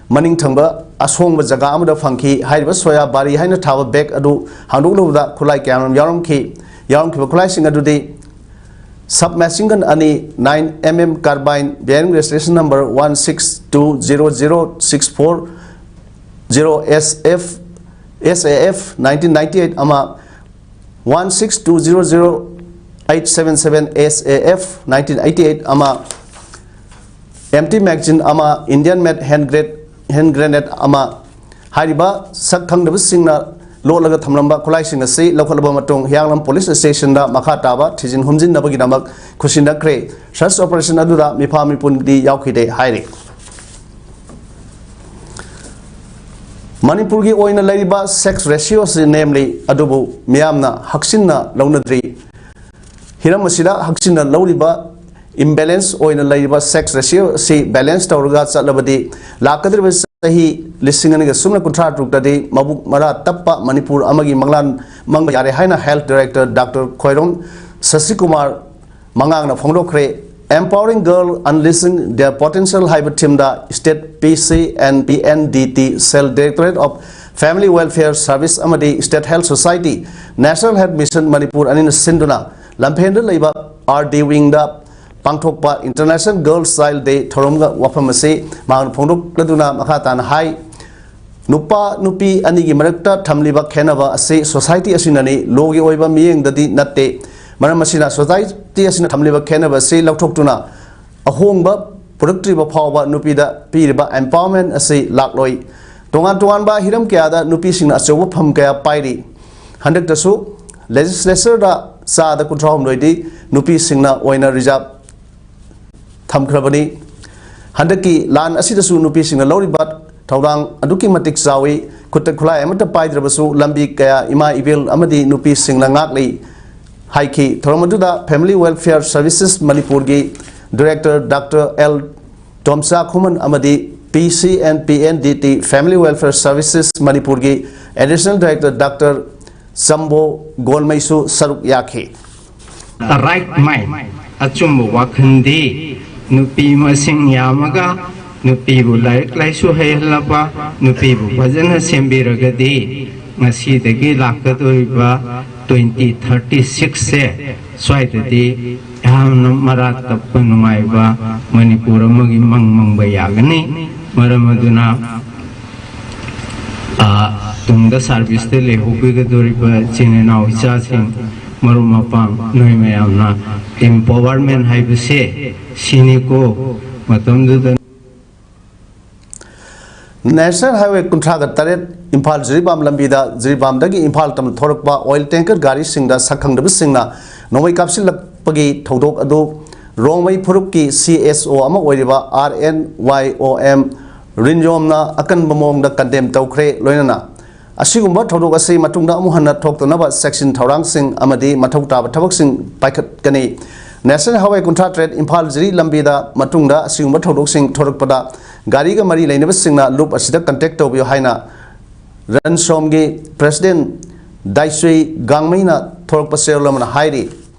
ꯃꯅꯤꯡ ꯊꯪꯕ ꯑꯁꯣꯡꯕ ꯖꯒꯥ ꯑꯃꯗ ꯐꯪꯈꯤ꯫ ꯍꯥꯏꯔꯤꯕ ꯁꯣꯌꯥ ꯕꯥꯔꯤ ꯍꯥꯏꯅ ꯊꯥꯕ ꯕꯦꯒ ꯑꯗꯨ ꯍꯥꯡꯗꯣꯛꯂꯨꯕꯗ ꯈꯨꯠꯂꯥꯏ ꯀꯌꯥꯃꯔꯨꯝ ꯌꯥꯎꯔꯝꯈꯤ꯫ ꯌꯥꯎꯔꯝꯈꯤꯕ ꯈꯨꯠꯂꯥꯏꯁꯤꯡ ꯑꯗꯨꯗꯤ ꯁꯕ ꯃꯦꯁꯤꯟ ꯒꯟ ꯑꯅꯤ, nine M M carbine, bearing registration number one six two zero zero six four zero S F, S A F nineteen ninety eight ꯑꯃ, one six two zero zero eight seven seven S A F nineteen eighty eight ꯑꯃ, empty magazine ꯑꯃ, Indian made hand grenade, hand grenade ꯑꯃ, ꯍꯥꯏꯔꯤꯕ ꯁꯛ ꯈꯪꯗꯕꯁꯤꯡꯅ ꯂꯣꯠꯂꯒ ꯊꯝꯂꯝꯕ ꯈꯨꯠꯂꯥꯏꯁꯤꯡ ꯑꯁꯤ ꯂꯧꯈꯠꯂꯕ ꯃꯇꯨꯡ, ꯍꯤꯌꯥꯡꯂꯝ police ꯁ꯭ꯇꯦꯁꯟꯗ ꯃꯈꯥ ꯇꯥꯕ ꯊꯤꯖꯤꯟ ꯍꯨꯝꯖꯤꯟꯅꯕꯒꯤꯗꯃꯛ ꯈꯨꯠꯁꯤꯟꯅꯈ꯭ꯔꯦ꯫ ꯁꯔꯆ ꯑꯣꯄꯔꯦꯁꯟ ꯑꯗꯨꯗ ꯃꯤꯐꯥ ꯃꯤꯄꯨꯟꯗꯤ ꯌꯥꯎꯈꯤꯗꯦ ꯍꯥꯏꯔꯤ꯫ ꯃꯅꯤꯄꯨꯔꯒꯤ ꯑꯣꯏꯅ ꯂꯩꯔꯤꯕ ꯁꯦꯛꯁ ꯔꯦꯁꯤꯑꯣ ꯑꯁꯤ ꯅꯦꯝꯂꯤ, ꯑꯗꯨꯕꯨ ꯃꯤꯌꯥꯝꯅ ꯍꯛꯆꯤꯟꯅ ꯂꯧꯅꯗ꯭ꯔꯤ꯫ ꯍꯤꯔꯝ ꯑꯁꯤꯗ ꯍꯛꯆꯤꯟꯅ ꯂꯧꯔꯤꯕ, ꯏꯝꯕꯦꯂꯦꯟꯁ ꯑꯣꯏꯅ ꯂꯩꯔꯤꯕ ꯁꯦꯛꯁ ꯔꯦꯁꯤꯑꯣ ꯑꯁꯤ ꯕꯦꯂꯦꯟꯁ ꯇꯧꯔꯒ ꯆꯠꯂꯕꯗꯤ ꯂꯥꯛꯀꯗꯧꯔꯤꯕ ꯆꯍꯤ ꯂꯤꯁꯤꯡ ꯑꯅꯤꯒ ꯁꯨꯞꯅ ꯀꯨꯟꯊ꯭ꯔꯥ ꯇꯔꯨꯛꯇꯗꯤ ꯃꯕꯨꯛ ꯃꯔꯥ ꯇꯞꯄ ꯃꯅꯤꯄꯨꯔ ꯑꯃꯒꯤ ꯃꯪꯂꯥꯟ ꯃꯪꯕ ꯌꯥꯔꯦ ꯍꯥꯏꯅ health director doctor Khwairom Sasikumar ꯃꯉꯥꯡꯅ ꯐꯣꯡꯗꯣꯛꯈ꯭ꯔꯦ꯫ Empowering Girl, Unleashing Their Potential ꯍꯥꯏꯕ ꯊꯤꯝꯗ State P C and P N D T Cell, Directorate of Family Welfare Service ꯑꯃꯗꯤ State Health Society, National Health Mission Manipur ꯑꯅꯤꯅ ꯁꯤꯟꯗꯨꯅ ꯂꯝꯐꯦꯜꯗ ꯂꯩꯕ ꯑꯥꯔ ꯗꯤ ꯋꯤꯡꯗ ꯄꯥꯡꯊꯣꯛꯄ International Girls Child Day ꯊꯧꯔꯝꯒ ꯋꯥꯐꯝ ꯑꯁꯤ ꯃꯍꯥꯛꯅ ꯐꯣꯡꯗꯣꯛꯂꯗꯨꯅ ꯃꯈꯥ ꯇꯥꯅ ꯍꯥꯏ, ꯅꯨꯄꯥ ꯅꯨꯄꯤ ꯑꯅꯤꯒꯤ ꯃꯔꯛꯇ ꯊꯝꯂꯤꯕ ꯈꯦꯠꯅꯕ ꯑꯁꯤ ꯁꯣꯁꯥꯏꯇꯤ ꯑꯁꯤꯅꯅꯤ, ꯂꯣꯒꯤ ꯑꯣꯏꯕ ꯃꯤꯠꯌꯦꯡꯗꯗꯤ ꯅꯠꯇꯦ꯫ ꯃꯔꯝ ꯑꯁꯤꯅ ꯁꯣꯁꯥꯏꯇꯤ ꯑꯁꯤꯅ ꯊꯝꯂꯤꯕ ꯈꯦꯠꯅꯕ ꯑꯁꯤ ꯂꯧꯊꯣꯛꯇꯨꯅ ꯑꯍꯣꯡꯕ ꯄꯨꯔꯛꯇ꯭ꯔꯤꯕ ꯐꯥꯎꯕ ꯅꯨꯄꯤꯗ ꯄꯤꯔꯤꯕ empowerment ꯑꯁꯤ ꯂꯥꯛꯂꯣꯏ꯫ ꯇꯣꯉꯥꯟ ꯇꯣꯉꯥꯟꯕ ꯍꯤꯔꯝ ꯀꯌꯥꯗ ꯅꯨꯄꯤꯁꯤꯡꯅ ꯑꯆꯧꯕ ꯐꯝ ꯀꯌꯥ ꯄꯥꯏꯔꯤ꯫ ꯍꯟꯗꯛꯇꯁꯨ ꯂꯦꯖꯤꯁꯂꯦꯆꯔꯗ ꯆꯥꯗ ꯀꯨꯟꯊ꯭ꯔꯥ ꯍꯨꯝꯗꯣꯏꯗꯤ ꯅꯨꯄꯤꯁꯤꯡꯅ ꯑꯣꯏꯅ ꯔꯤꯖꯥꯕ ꯊꯝꯈ꯭ꯔꯕꯅꯤ꯫ ꯍꯟꯗꯛꯀꯤ ꯂꯥꯟ ꯑꯁꯤꯗꯁꯨ ꯅꯨꯄꯤꯁꯤꯡꯅ ꯂꯧꯔꯤꯕ ꯊꯧꯗꯥꯡ ꯑꯗꯨꯛꯀꯤ ꯃꯇꯤꯛ ꯆꯥꯎꯏ꯫ ꯈꯨꯠꯇ ꯈꯨꯠꯂꯥꯏ ꯑꯃꯠꯇ ꯄꯥꯏꯗ꯭ꯔꯕꯁꯨ ꯂꯝꯕꯤ ꯀꯌꯥ ꯏꯃꯥ ꯏꯕꯦꯜ ꯑꯃꯗꯤ ꯅꯨꯄꯤꯁꯤꯡꯅ ꯉꯥꯛꯂꯤ꯫ ꯍꯥꯏꯈꯤ꯫ ꯊꯧꯔꯝ ꯑꯗꯨꯗ Family Welfare Services ꯃꯅꯤꯄꯨꯔꯒꯤ Director Doctor L ꯇꯣꯝꯆꯥ ꯈꯨꯃꯟ ꯑꯃꯗꯤ P C and P N D T Family Welfare Services ꯃꯅꯤꯄꯨꯔꯒꯤ Additional Director Doctor ꯆꯝꯕꯣ ꯒꯣꯜꯃꯩꯁꯨ ꯁꯔꯨꯛ ꯌꯥꯈꯤ꯫ The right mind, ꯑꯆꯨꯝꯕ ꯋꯥꯈꯜꯗꯤ ꯅꯨꯄꯤ ꯃꯁꯤꯡ ꯌꯥꯝꯃꯒ ꯅꯨꯄꯤꯕꯨ ꯂꯥꯏꯔꯤꯛ ꯂꯥꯏꯁꯨ ꯍꯩꯍꯜꯂꯕ, ꯅꯨꯄꯤꯕꯨ ꯐꯖꯅ ꯁꯦꯝꯕꯤꯔꯒꯗꯤ ꯉꯁꯤꯗꯒꯤ ꯂꯥꯛꯀꯗꯧꯔꯤꯕ twenty thirty six ꯁꯦ ꯁ꯭ꯋꯥꯏꯗꯗꯤ ꯌꯥꯝꯅ ꯃꯔꯥ ꯇꯞꯄ ꯅꯨꯡꯉꯥꯏꯕ ꯃꯅꯤꯄꯨꯔ ꯑꯃꯒꯤ ꯃꯪ ꯃꯪꯕ ꯌꯥꯒꯅꯤ꯫ ꯃꯔꯝ ꯑꯗꯨꯅ ꯇꯨꯡꯗ ꯁꯥꯔꯚꯤꯁꯇ ꯂꯩꯍꯧꯕꯤꯒꯗꯧꯔꯤꯕ ꯏꯆꯤꯟ ꯏꯅꯥꯎ ꯏꯆꯥꯁꯤꯡ, ꯃꯔꯨꯞ ꯃꯄꯥꯡ, ꯅꯣꯏ ꯃꯌꯥꯝꯅ empowerment ꯍꯥꯏꯕꯁꯦ ꯁꯤꯅꯤꯀꯣ꯫ ꯃꯇꯝꯗꯨꯗ National Highway ꯀꯨꯟꯊ꯭ꯔꯥꯒ ꯇꯔꯦꯠ ꯏꯝꯐꯥꯜ ꯖꯤꯔꯤꯕꯥꯝ ꯂꯝꯕꯤꯗ ꯖꯤꯔꯤꯕꯥꯝꯗꯒꯤ ꯏꯝꯐꯥꯜ ꯇꯝꯅ ꯊꯧꯔꯛꯄ oil tanker ꯒꯥꯔꯤꯁꯤꯡꯗ ꯁꯛꯈꯪꯗꯕꯁꯤꯡꯅ ꯅꯣꯡꯃꯩ ꯀꯥꯞꯁꯤꯜꯂꯛꯄꯒꯤ ꯊꯧꯗꯣꯛ ꯑꯗꯨ ꯔꯣꯡꯃꯩ ꯐꯨꯔꯨꯞꯀꯤ C S O ꯑꯃ ꯑꯣꯏꯔꯤꯕ R N Y O M ꯔꯤꯟꯖꯣꯝꯅ ꯑꯀꯟꯕ ꯃꯑꯣꯡꯗ condemn ꯇꯧꯈ꯭ꯔꯦ꯫ ꯂꯣꯏꯅꯅ ꯑꯁꯤꯒꯨꯝꯕ ꯊꯧꯗꯣꯛ ꯑꯁꯤ ꯃꯇꯨꯡꯗ ꯑꯃꯨꯛ ꯍꯟꯅ ꯊꯣꯛꯇꯅꯕ ꯆꯦꯛꯁꯤꯟ ꯊꯧꯔꯥꯡꯁꯤꯡ ꯑꯃꯗꯤ ꯃꯊꯧ ꯇꯥꯕ ꯊꯕꯛꯁꯤꯡ ꯄꯥꯏꯈꯠꯀꯅꯤ꯫ National Highway ꯀꯨꯟꯊ꯭ꯔꯥ ꯇꯔꯦꯠ ꯏꯝꯐꯥꯜ ꯖꯤꯔꯤ ꯂꯝꯕꯤꯗ ꯃꯇꯨꯡꯗ ꯑꯁꯤꯒꯨꯝꯕ ꯊꯧꯗꯣꯛꯁꯤꯡ ꯊꯣꯔꯛꯄꯗ ꯒꯥꯔꯤꯒ ꯃꯔꯤ ꯂꯩꯅꯕꯁꯤꯡꯅ ꯂꯨꯞ ꯑꯁꯤꯗ contact ꯇꯧꯕꯤꯌꯨ ꯍꯥꯏꯅ ꯔꯟꯁꯣꯝꯒꯤ President ꯗꯥꯏꯆꯨꯏ ꯒꯥꯡꯃꯩꯅ ꯊꯣꯔꯛꯄ ꯆꯦꯔꯣꯜ ꯑꯃꯅ ꯍꯥꯏꯔꯤ꯫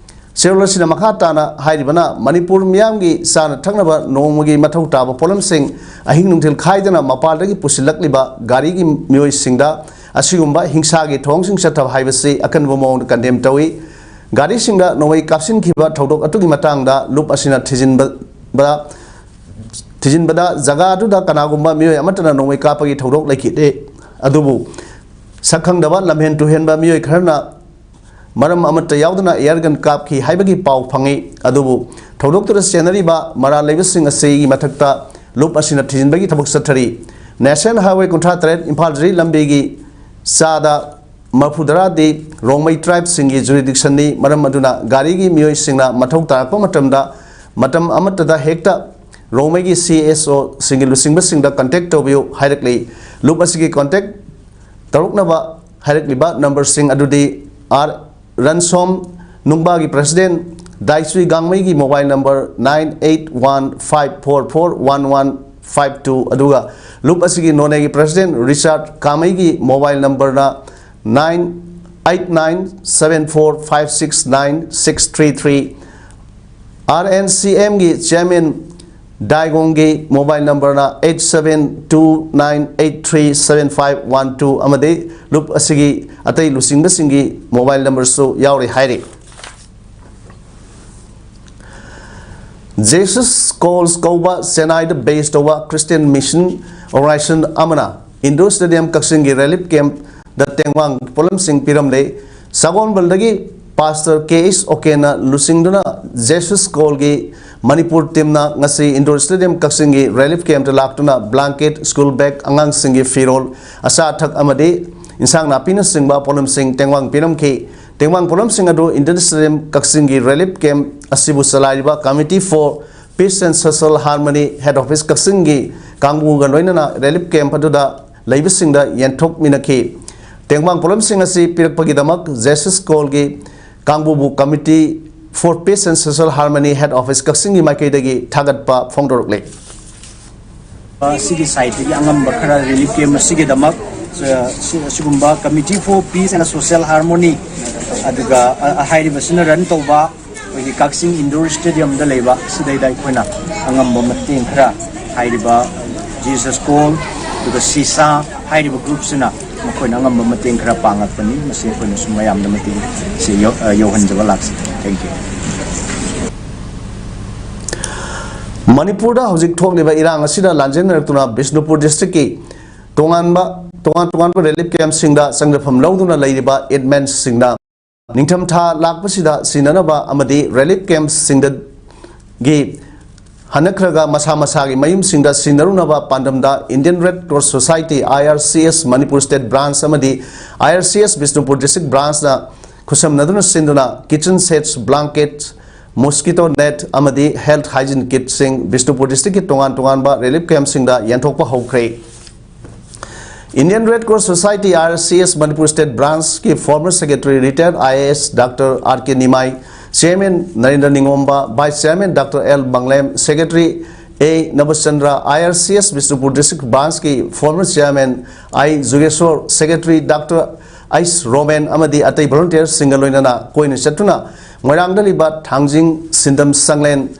ꯆꯦꯔꯣꯜ ꯑꯁꯤꯅ ꯃꯈꯥ ꯇꯥꯅ ꯍꯥꯏꯔꯤꯕꯅ ꯃꯅꯤꯄꯨꯔ ꯃꯤꯌꯥꯝꯒꯤ ꯆꯥꯅ ꯊꯛꯅꯕ ꯅꯣꯡꯃꯒꯤ ꯃꯊꯧ ꯇꯥꯕ ꯄꯣꯠꯂꯝꯁꯤꯡ ꯑꯍꯤꯡ ꯅꯨꯡꯊꯤꯜ ꯈꯥꯏꯗꯅ ꯃꯄꯥꯟꯗꯒꯤ ꯄꯨꯁꯤꯜꯂꯛꯂꯤꯕ ꯒꯥꯔꯤꯒꯤ ꯃꯤꯑꯣꯏꯁꯤꯡꯗ ꯑꯁꯤꯒꯨꯝꯕ ꯍꯤꯡꯁꯥꯒꯤ ꯊꯧꯑꯣꯡꯁꯤꯡ ꯆꯠꯊꯕ ꯍꯥꯏꯕꯁꯤ ꯑꯀꯟꯕ ꯃꯑꯣꯡꯗ condemn ꯇꯧꯏ꯫ ꯒꯥꯔꯤꯁꯤꯡꯗ ꯅꯣꯡꯃꯩ ꯀꯥꯞꯁꯤꯟꯈꯤꯕ ꯊꯧꯗꯣꯛ ꯑꯗꯨꯒꯤ ꯃꯇꯥꯡꯗ ꯂꯨꯞ ꯑꯁꯤꯅ ꯊꯤꯖꯤꯟꯕꯗ ꯊꯤꯖꯤꯟꯕꯗ ꯖꯒꯥ ꯑꯗꯨꯗ ꯀꯅꯥꯒꯨꯝꯕ ꯃꯤꯑꯣꯏ ꯑꯃꯠꯇꯅ ꯅꯣꯡꯃꯩ ꯀꯥꯞꯄꯒꯤ ꯊꯧꯗꯣꯛ ꯂꯩꯈꯤꯗꯦ꯫ ꯑꯗꯨꯕꯨ ꯁꯛꯈꯪꯗꯕ ꯂꯝꯍꯦꯟ ꯇꯨꯍꯦꯟꯕ ꯃꯤꯑꯣꯏ ꯈꯔꯅ ꯃꯔꯝ ꯑꯃꯠꯇ ꯌꯥꯎꯗꯅ air gun ꯀꯥꯞꯈꯤ ꯍꯥꯏꯕꯒꯤ ꯄꯥꯎ ꯐꯪꯏ꯫ ꯑꯗꯨꯕꯨ ꯊꯧꯗꯣꯛꯇꯨꯗ ꯆꯦꯟꯅꯔꯤꯕ ꯃꯔꯥꯜ ꯂꯩꯕꯁꯤꯡ ꯑꯁꯤꯒꯤ ꯃꯊꯛꯇ ꯂꯨꯞ ꯑꯁꯤꯅ ꯊꯤꯖꯤꯟꯕꯒꯤ ꯊꯕꯛ ꯆꯠꯊꯔꯤ꯫ National Highway ꯀꯨꯟꯊ꯭ꯔꯥ ꯇꯔꯦꯠ ꯏꯝꯐꯥꯜ ꯖꯤꯔꯤ ꯂꯝꯕꯤꯒꯤ ꯆꯥꯗ ꯃꯔꯐꯨ ꯇꯔꯥꯗꯤ ꯔꯣꯡꯃꯩ tribeꯁꯤꯡꯒꯤ jurisdictionꯅꯤ꯫ ꯃꯔꯝ ꯑꯗꯨꯅ ꯒꯥꯔꯤꯒꯤ ꯃꯤꯑꯣꯏꯁꯤꯡꯅ ꯃꯊꯧ ꯇꯥꯔꯛꯄ ꯃꯇꯝꯗ ꯃꯇꯝ ꯑꯃꯠꯇꯗ ꯍꯦꯛꯇ ꯔꯣꯡꯃꯩꯒꯤ C S Oꯁꯤꯡꯒꯤ ꯂꯨꯆꯤꯡꯕꯁꯤꯡꯗ contact ꯇꯧꯕꯤꯌꯨ ꯍꯥꯏꯔꯛꯂꯤ꯫ ꯂꯨꯞ ꯑꯁꯤꯒꯤ contact ꯇꯧꯔꯛꯅꯕ ꯍꯥꯏꯔꯛꯂꯤꯕ numberꯁꯤꯡ ꯑꯗꯨꯗꯤ R ꯔꯟꯁꯣꯝ ꯅꯨꯡꯕꯥꯒꯤ ꯄ꯭ꯔꯦꯁꯤꯗꯦꯟ ꯗꯥꯏꯆꯨꯏ ꯒꯥꯡꯃꯩꯒꯤ mobile number nine eight one five four four one one five two, ꯑꯗꯨꯒ ꯂꯨꯞ ꯑꯁꯤꯒꯤ ꯅꯣꯅꯦꯒꯤ ꯄ꯭ꯔꯦꯁꯤꯗꯦꯟ ꯔꯤꯆꯥꯔꯗ ꯀꯥꯃꯩꯒꯤ ꯃꯣꯕꯥꯏꯜ ꯅꯝꯕꯔꯅ nine eight nine seven four five six nine six three three, RNCMꯒꯤ ꯆꯤꯌꯥꯔꯃꯦꯟ ꯗꯥꯏꯒꯣꯡꯒꯤ ꯃꯣꯕꯥꯏꯜ ꯅꯝꯕꯔꯅ eight seven two nine eight three seven five one two ꯑꯃꯗꯤ ꯂꯨꯞ ꯑꯁꯤꯒꯤ ꯑꯇꯩ ꯂꯨꯆꯤꯡꯕꯁꯤꯡꯒꯤ ꯃꯣꯕꯥꯏꯜ ꯅꯝꯕꯔꯁꯨ ꯌꯥꯎꯔꯤ ꯍꯥꯏꯔꯤ꯫ Jesus Calls ꯀꯧꯕ ꯆꯦꯟꯅꯥꯏꯗ ꯕꯦꯁ ꯇꯧꯕ ꯈ꯭ꯔꯤꯁꯇꯤꯌꯟ ꯃꯤꯁꯟ ꯑꯣꯔꯒꯅꯥꯏꯖꯦꯁꯟ ꯑꯃꯅ ꯏꯟꯗꯣꯔ ꯁ꯭ꯇꯦꯗꯤꯌꯝ ꯀꯛꯆꯤꯡꯒꯤ ꯔꯤꯂꯤꯐ ꯀꯦꯝꯞꯗ ꯇꯦꯡꯕꯥꯡ ꯄꯣꯠꯂꯝꯁꯤꯡ ꯄꯤꯔꯝꯂꯦ꯫ ꯁꯒꯣꯜꯕꯜꯗꯒꯤ ꯄꯥꯁꯇꯔ ꯀꯦ ꯑꯦꯁ ꯑꯣꯀꯦꯅ ꯂꯨꯆꯤꯡꯗꯨꯅ Jesus Callꯒꯤ ꯃꯅꯤꯄꯨꯔ ꯇꯤꯝꯅ ꯉꯁꯤ ꯏꯟꯗꯣꯔ ꯁ꯭ꯇꯦꯗꯤꯌꯝ ꯀꯛꯆꯤꯡꯒꯤ ꯔꯤꯂꯤꯐ ꯀꯦꯝꯞꯇ ꯂꯥꯛꯇꯨꯅ ꯕ꯭ꯂꯥꯡꯀꯦꯠ, ꯁ꯭ꯀꯨꯜ ꯕꯦꯒ, ꯑꯉꯥꯡꯁꯤꯡꯒꯤ ꯐꯤꯔꯣꯜ, ꯑꯆꯥ ꯑꯊꯛ ꯑꯃꯗꯤ ꯏꯟꯁꯥꯡ ꯅꯥꯄꯤꯅꯆꯤꯡꯕ ꯄꯣꯠꯂꯝꯁꯤꯡ ꯇꯦꯡꯕꯥꯡ ꯄꯤꯔꯝꯈꯤ꯫ ꯇꯦꯡꯕꯥꯡ ꯄꯣꯠꯂꯝꯁꯤꯡ ꯑꯗꯨ ꯏꯟꯗꯣꯔ ꯁ꯭ꯇꯦꯗꯤꯌꯝ ꯀꯛꯆꯤꯡꯒꯤ ꯔꯤꯂꯤꯐ ꯀꯦꯝꯞ ꯑꯁꯤꯕꯨ ꯆꯂꯥꯏꯔꯤꯕ Committee for Peace and Social Harmony, Head Office ꯀꯛꯆꯤꯡꯒꯤ ꯀꯥꯡꯕꯨꯒ ꯂꯣꯏꯅꯅ ꯔꯤꯂꯤꯐ ꯀꯦꯝꯞ ꯑꯗꯨꯗ ꯂꯩꯕꯁꯤꯡꯗ ꯌꯦꯟꯊꯣꯛꯃꯤꯟꯅꯈꯤ꯫ ꯇꯦꯡꯕꯥꯡ ꯄꯣꯠꯂꯝꯁꯤꯡ ꯑꯁꯤ ꯄꯤꯔꯛꯄꯒꯤꯗꯃꯛ Jesus Callꯒꯤ ꯀꯥꯡꯕꯨꯕꯨ Committee for Peace and Social Harmony, Head Office ꯀꯛꯆꯤꯡꯒꯤ ꯃꯥꯏꯀꯩꯗꯒꯤ ꯊꯥꯒꯠꯄ ꯐꯣꯡꯗꯣꯔꯛꯂꯤ꯫ ꯑꯁꯤꯒꯤ ꯁꯥꯏꯠꯇꯒꯤ ꯑꯉꯝꯕ ꯈꯔ ꯔꯤꯂꯤꯐ ꯀꯦꯝꯞ ꯑꯁꯤꯒꯤꯗꯃꯛ, ꯑ, ꯁꯤ-, ꯑꯁꯤꯒꯨꯝꯕ Committee for Peace and Social Harmony, ꯑꯗꯨꯒ, ꯑ, ꯑ, ꯍꯥꯏꯔꯤꯕꯁꯤꯅ ꯔꯟ ꯇꯧꯕ ꯑꯩꯈꯣꯏꯒꯤ ꯀꯛꯆꯤꯡ ꯏꯟꯗꯣꯔ ꯁ꯭ꯇꯦꯗꯤꯌꯝꯗ ꯂꯩꯕ, ꯁꯤꯗꯩꯗ ꯑꯩꯈꯣꯏꯅ ꯑꯉꯝꯕ ꯃꯇꯦꯡ ꯈꯔ ꯍꯥꯏꯔꯤꯕ Jesus Call ꯑꯗꯨꯒ ꯁꯤꯁꯥ ꯍꯥꯏꯔꯤꯕ ꯒ꯭ꯔꯨꯞꯁꯤꯅ ꯃꯈꯣꯏꯅ ꯑꯉꯝꯕ ꯃꯇꯦꯡ ꯈꯔ ꯄꯥꯡꯉꯛꯄꯅꯤ꯫ ꯃꯁꯤ ꯑꯩꯈꯣꯏꯅꯁꯨ ꯃꯌꯥꯝꯗ ꯃꯇꯦꯡ ꯁꯤ ꯌꯧ-, ꯑ, ꯌꯧꯍꯟꯖꯕ ꯂꯥꯛꯆꯩ꯫ Thank you꯫ ꯃꯅꯤꯄꯨꯔꯗ ꯍꯧꯖꯤꯛ ꯊꯣꯛꯂꯤꯕ ꯏꯔꯥꯡ ꯑꯁꯤꯅ ꯂꯥꯟꯖꯦꯟꯅꯔꯛꯇꯨꯅ ꯕꯤꯁꯅꯨꯄꯨꯔ ꯗꯤꯁꯇ꯭ꯔꯤꯛꯀꯤ ꯇꯣꯉꯥꯟꯕ, ꯇꯣꯉꯥꯟ ꯇꯣꯉꯥꯟꯕ ꯔꯤꯂꯤꯐ ꯀꯦꯝꯞꯁꯤꯡꯗ ꯆꯪꯖꯐꯝ ꯂꯧꯗꯨꯅ ꯂꯩꯔꯤꯕ ꯏꯟꯃꯦꯟꯁꯤꯡꯅ ꯅꯤꯡꯊꯝꯊꯥ ꯂꯥꯛꯄꯁꯤꯗ ꯁꯤꯟꯅꯅꯕ ꯑꯃꯗꯤ ꯔꯤꯂꯤꯐ ꯀꯦꯝꯞꯁꯤꯡꯗꯒꯤ ꯍꯟꯅꯈ꯭ꯔꯒ ꯃꯁꯥ ꯃꯁꯥꯒꯤ ꯃꯌꯨꯝꯁꯤꯡꯗ ꯁꯤꯟꯅꯔꯨꯅꯕ ꯄꯥꯟꯗꯝꯗ Indian Red Cross Society, I R C S, Manipur state branch ꯑꯃꯗꯤ I R C S Bishnupur district ꯕ꯭ꯔꯥꯟꯆꯅ ꯈꯨꯠꯁꯝꯅꯗꯨꯅ ꯁꯤꯟꯗꯨꯅ kitchen sets, blanket, mosquito net ꯑꯃꯗꯤ health hygiene kitꯁꯤꯡ ꯕꯤꯁꯅꯨꯄꯨꯔ ꯗꯤꯁꯇ꯭ꯔꯤꯛꯀꯤ ꯇꯣꯉꯥꯟ ꯇꯣꯉꯥꯟꯕ ꯔꯤꯂꯤꯐ ꯀꯦꯝꯞꯁꯤꯡꯗ ꯌꯦꯟꯊꯣꯛꯄ ꯍꯧꯈ꯭ꯔꯦ꯫ Indian Red Cross Society, I R C S, Manipur State Branch ꯀꯤ former secretary, retired I A S Doctor R K Nimai, Chairman Narendra Ningomba, Vice Chairman Doctor L Banglem, Secretary A Nabachandra, I R C S Bishnupur District Branch ꯀꯤ former Chairman I Jugeshwar, Secretary Doctor H Roman ꯑꯃꯗꯤ ꯑꯇꯩ volunteer ꯁꯤꯡꯒ ꯂꯣꯏꯅꯅ ꯀꯣꯏꯅ ꯆꯠꯇꯨꯅ ꯃꯣꯏꯔꯥꯡꯗ ꯂꯩꯕ ꯊꯥꯡꯖꯤꯡ, ꯁꯤꯟꯗꯝ, ꯁꯪꯂꯦꯟ,